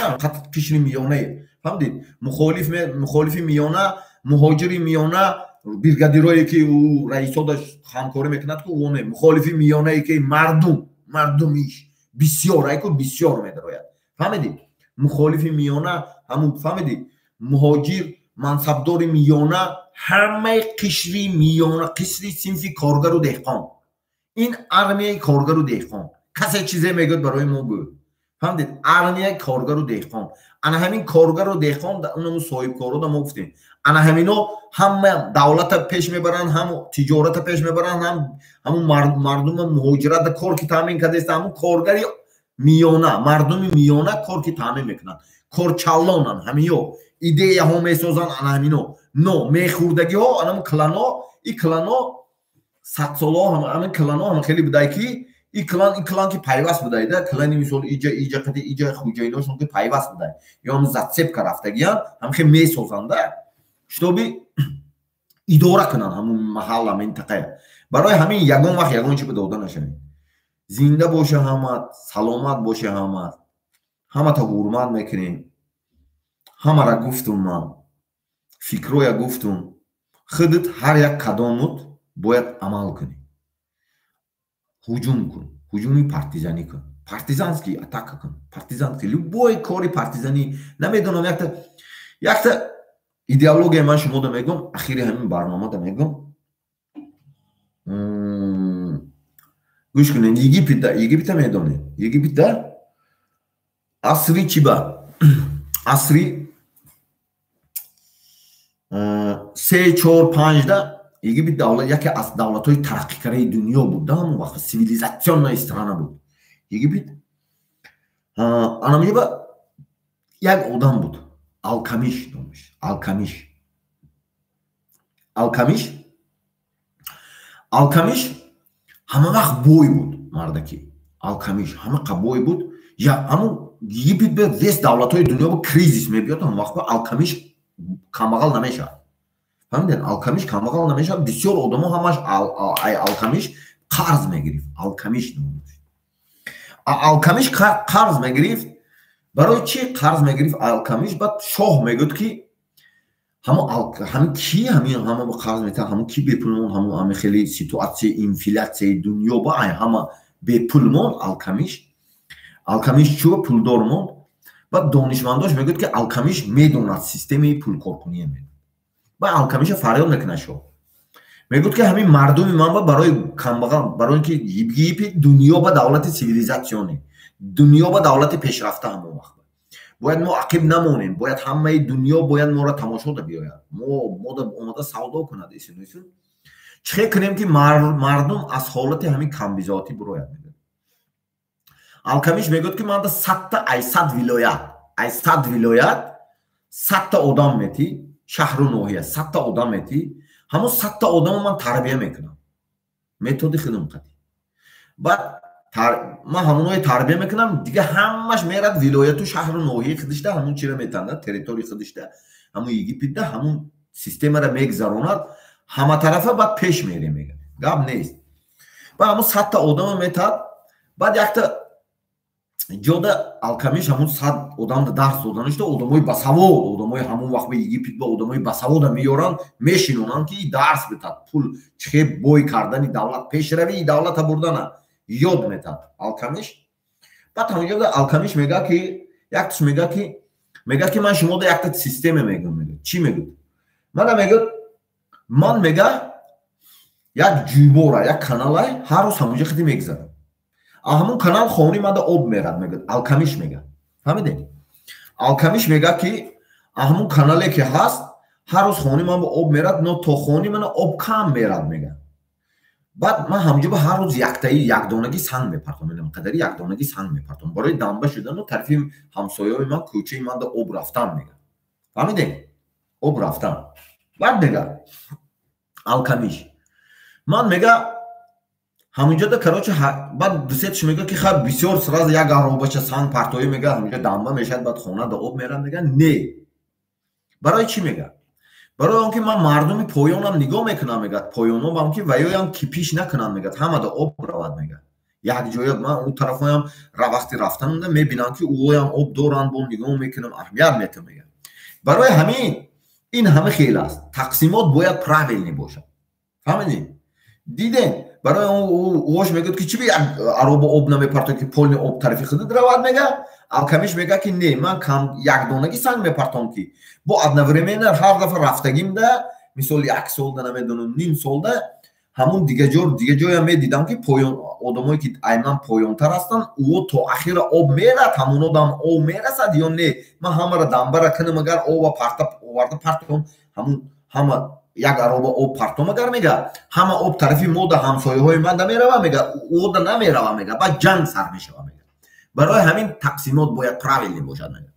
Қишри миёнае. Фаҳмидед? Мухолиф, мухолифи миёна, муҳоҷири миёна, бригадирое ки ӯ раисодаш ҳамкорӣ мекунад ку, ӯ не, мухолифи миёнае ки мардум, мардумиш бисёр айку бисёр медарояд. Фаҳмидӣ? Мухолифи миёна, ҳамун, фаҳмидӣ? Муҳоҷир, мансабдори миёна, ҳамаи қишри миёна, қишри синфи коргару деҳқон. Ин армияи коргару деҳқон. Касе чизе мегӯяд, барои мо гӯ. Фаҳмидед? Армияи коргару деҳқон. Ана ҳамин коргару деҳқон, унаму соҳибкорода мо гуфтем. Ана ҳамино ҳама давлата пеш мебаранд, ҳам тиҷората пеш мебаранд, ҳам ҳамун мардума муҳоҷирата кор ки таъмин кардааст, ҳамун коргари миёна, мардуми миёна кор ки таъмин мекунанд. Корчаллонанд ҳамиё, идеяҳо месозанд ана ҳамино. Но мехӯрдагиҳо анамун клано, и клано садсолаҳо ҳамин клано ҳама хеле будай ки и клан ки пайваст будай да, клани мисол иҷа иҷа қати иҷа хуҷаиношон ки пайваст будай. Ё ҳам зацепка рафтагиян, ҳам хел месозанд да, чтобы идора кунанд ҳамун маҳалла, минтақая. Барои ҳамин ягон вақт ягон чи ба дода нашавед. Зинда боша ҳама, саломат боша ҳама. Ҳамата ҳурмат мекунем. Ҳамара гуфтум ман. Фикроя гуфтум. Худат ҳар як кадомут бояд амал кунӣ. Ҳуҷум кун, ҳуҷуми партизанӣ кун. Партизанский атака кун. Партизанский, любой кори партизанӣ. Намедонам, якта идеология ман шумода мегӯм, ахири ҳамин барномада мегӯм. Гӯш кунед, Египетда, Египета медонед. Египетда асри чи ба? Асри 3, 4, 5 да Египет давлат яке аз давлатҳои тараққикардаи дунё буд, да, ҳамон вақт цивилизационная страна буд. Египет. Анамиба як одам буд, Алкамиш номаш, Алкамиш. Алкамиш, Алкамиш ҳама вақт бой буд, мардаки. Алкамиш ҳама бой буд. Я ҳамун Египет бе вес давлатҳои дунё бо кризис мебиёд, ҳамон вақт Алкамиш камбағал намешавад. Фаҳмидед? Алкамиш камбағал намешавад. Бисёр одамо ҳамаш ай Алкамиш қарз мегирифт. Алкамиш номаш. Алкамиш қарз мегирифт. Барои чӣ қарз мегирифт Алкамиш? Баъд шоҳ мегӯяд ки ҳамин ки ҳамин ҳама ба қарз метаҳад, ҳамун ки бепул монд, ҳамун ҳамин хеле ситуатсияи инфляцияи дунё ба ай ҳама бепул монд Алкамиш. Алкамиш чӯ пулдор монд. Баъд донишмандош мегӯяд ки Алкамиш медонад системаи пулкоркуние медонад. Баъд Алкамиша фарёд мекунад шоҳ. Мегӯяд ки ҳамин мардуми ман ба барои камбағал, барои ин ки Египет дунё ба давлати цивилизатсионӣ, дунё ба давлати пешрафта ҳамон вақт. Бояд мо ақиб намонем, бояд ҳамаи дунё бояд моро тамошода биёяд, мо омада савдо кунад. Исун исун чӣ хел кунем, ки мардум аз ҳолати ҳамин камбизоатӣ бирояд? Мегӯяд Алкамиш, мегӯяд, ки манда 100-та, ай 100 вилоят, ай 100 вилоят 100-та одам метӣ, шаҳру ноҳия 100-та одам метӣ. Ҳамон 100-та одамо ман тарбия мекунам методи худам қатӣ. Баъд ман ҳамоное тарбия мекунам, дига ҳамаш мерад вилояту шаҳру ноҳияи худишда, ҳамон чиро метанда, территорияи худишда, ҳамон Египетда ҳамон системаро мегзаронад ҳаматарафа. Баъд пеш мерем, мега, гап нест. Баъд ҳамон 100-та одамо метад. Баъд якта ҷода Алкамиш ҳамон 100 одамда дарс доданашда, одамои басавод, одамои ҳамон вақт ба Египет ба одамои басавода меёранд, мешинонанд, ки дарс битад, пул чихе бой кардани давлат, пешравии давлата бурдана ёд метад Алкамиш. Баъд ҳамонҷода Алкамиш мега, ки якташ мега, ки ман шумода якта система мегӯм. Мега, чӣ мегӯд? Мана, мегӯд, ман, мега, як ҷӯйбора, як каналай, ҳар рӯз ҳамонҷо хиди мегзарам. Ҳамон канал хони мада об мерад, мегӯяд Алкамиш. Мега, фаҳмидем, Алкамиш мега, ки ҳамон канале ки ҳаст, ҳар рӯз хони ман ба об мерад, но то хони мана об кам мерад, мега. Баъд ман ҳамҷо ба ҳар рӯз яктаи якдонагӣ санг мепартом, қадари якдонагӣ санг мепартом барои дамба шудану тарафи ҳамсояи ман, кӯчаи манда об рафтан, мега. Фаҳмидем, об рафтан. Баъд мега Алкамиш, ман, мега, ҳаминҷода, короче, баъд дусетш мега, ки ха, бисёр сразу як аробача санг партоӣ, мега, ҳаминҷо дамба мешавад, баъд хона да об мерад. Мега, не, барои чӣ? Мега, барои он ки ман мардуми поёнам нигоҳ мекунам, мегӯяд, поёнобам ки ваёям кипиш накунанд, мегӯяд, ҳамада об равад, мегӯяд, якҷоя. Ман ӯ тарафоям вақти рафтанда мебинам, ки ӯоям об доранд, бо нигоҳ мекунам, аҳамият метам, мегӯяд. Барои ҳамин ин ҳама хел аст, тақсимот бояд правильный бошад. Фаҳмидӣ, дидем. Барои ош мегӯяд, ки чӣ би як ароба об намепартоӣ, ки полный об тарафи худат равад? Мега Алкамиш, мега, ки не, ман кам якдонагӣ санг мепартом, ки бо одновременно ҳар дафъа рафтагимда, мисол, як солда, намедонам, ним солда, ҳамун дига ҷо, дига ҷоям медидам, ки поён одамое ки айман поёнтар ҳастанд, ӯ то ахира об мерад, ҳамун одам об мерасад ё не. Ман ҳамаро дамбара кунам, агар оба парта оварда партом, ҳамун ҳама як ароба об партом агар, мега, ҳама об тарафи мода, ҳамсояҳои манда мерава, мега, ода намерава, мега, баъд ҷанг сар мешава, мега. Барои ҳамин тақсимот бояд правильный бошад, мега.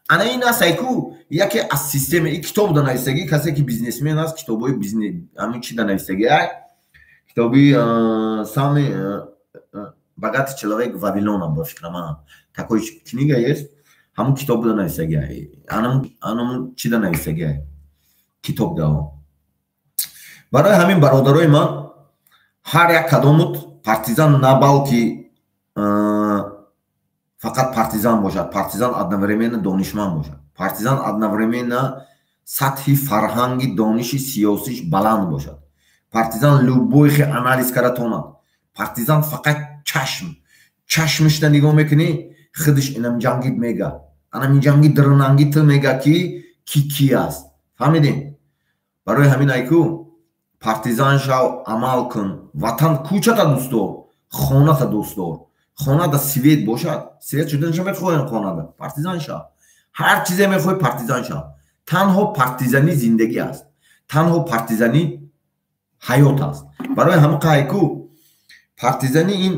Ана ин аст, айку, яке аз система и китоб да нависагӣ. Касе ки бизнесмен аст, китобҳои бизнес, ҳамин чи да нависагӣ, китоби «Самый богатый человек Вавилона», ба фикрам, такой книга есть, ҳамун китоб да нависагӣ, анамун чи да нависагӣ, китоб да. Барои ҳамин, бародарои ман, ҳар як кадомут партизан, на балки фақат партизан бошад, партизан одновременно донишманд бошад, партизан одновременно сатҳи фарҳанги, дониши сиёсиш баланд бошад, партизан любой хе анализ кара тонад. Партизан фақат чашм, чашмишда нигоҳ мекунӣ, худиш инам ҷангид, мега, анамин ҷанги дирнанги ту, мега, ки ки ки аст. Фаҳмидем? Барои ҳамин, айку, партизан шав, амал кун, ватан, кӯчата дӯст дор, хоната дӯст дор. Хонада свет бошад, свет шуданаша мехоҳем хонада. Партизан шав, ҳар чизе мехоҳӣ, партизан шав. Танҳо партизанӣ зиндагӣ аст, танҳо партизанӣ ҳаёт аст. Барои ҳама қайку, партизанӣ ин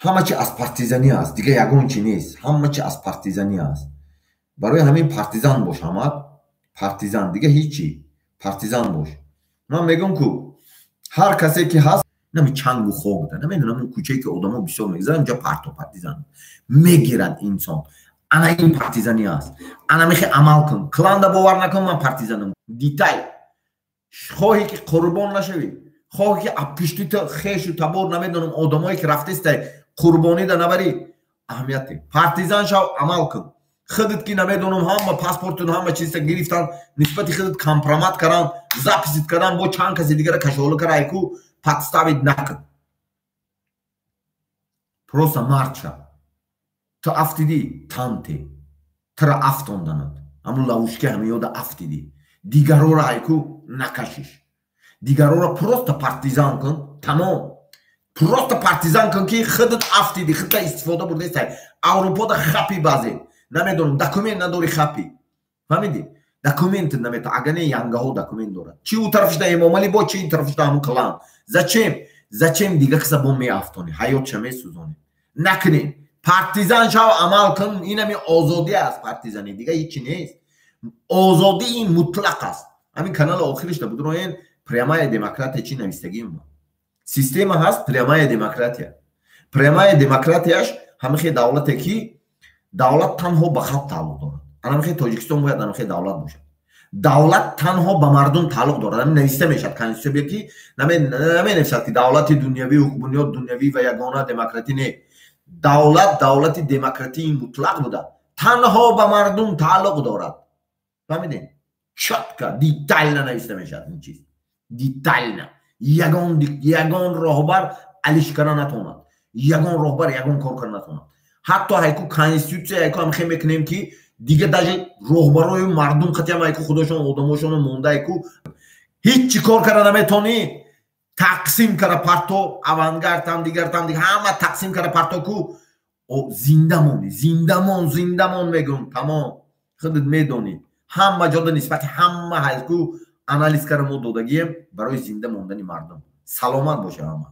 ҳама чи аз партизанӣ аст, дига ягон чи нест, ҳама чи аз партизанӣ аст. Барои ҳамин партизан бош, ҳамат партизан, дига ҳичи, партизан бош. Ман мегӯм, ку ҳар касе ки ҳаст, нами чангу хок да, намедонам, он кӯчае ки одамо бисёр мегзаранд, инҷа парто, партизан мегирад инсон. Ана ин партизанӣ аст, ана мехе амал кун, кланда бовар накун, ман партизанам дитай. Хоҳе ки қурбон нашавӣ, хоҳе ки пишти хешу табор, намедонам, одамое ки рафтестай, қурбонида набарӣ, аҳамияте, партизан шав, амал кун. Худат ки, намедонам, ҳама паспортун, ҳама чиза гирифтан, нисбати худат компромат кардан, запись кардан, бо чанд каси дигара кашола кара, айку, подставить накун, просто мард шав. Ту афтидӣ, танте тура афтонданад, ҳамун ловушка, ҳамин ёда афтидӣ, дигарора, айку, накашиш, дигарора просто партизан кун, тамом. Просто партизан кун, ки худат афтидӣ, худта истифода бурдестай. Аврупода хапи баъзе Намедонам, документ надори, хапи, фаҳмидӣ? Документ намета, агар не, янгаҳо документ дорад. Чи ӯ тарафишда Эмомалӣ, бо чи ин тарафишда ҳамун клан. Зачем, зачем дига каса бо меафтонӣ, ҳаётша месӯзонӣ? Накунем. Партизан шав, амал кун. Инами озодӣ аст, партизанӣ, дига ҳичи нест. Озодӣ ин мутлақ аст. Ҳамин канали охиришда будроен, прямая демократия чӣ навистагӣ. Система ҳаст, прямая демократия. Прямая демократияш ҳамихе давлате, ки давлат танҳо ба халқ тааллуқ дорад. Анамихе Тоҷикистон бояд анамихе давлат бошад. Давлат танҳо ба мардум тааллуқ дорад. Ҳамин нависта мешавад конститутсия, ки наменависад, ки давлати дунявӣ, ҳуқуқбунёд, дунявӣ ва ягона демократӣ. Не, давлат давлати демократии мутлақ буда, танҳо ба мардум тааллуқ дорад. Фаҳмидем? Чётко, детально нависта мешавад ин чиз, детально. Ягон роҳбар алиш кара натавонад, ягон роҳбар ягон кор кара натавонад. Ҳатто ҳайку конститутсия ҳайку ҳамхе мекунем, ки дига даже роҳбарои мардум қатиам ҳайку худошон одамошоно монда, ҳайку ҳеҷ чӣ кор кара наметонӣ. Тақсим кара парто, Авангард там, дигар там, дигар ҳама тақсим кара парто ку, зинда монӣ. Зиндамон, зиндамон мегӯм, тамом. Худат медонӣ, ҳама ҷода нисбати ҳама ҳайку анализ кара мо додагием барои зинда мондани мардум. Саломат боша ҳама.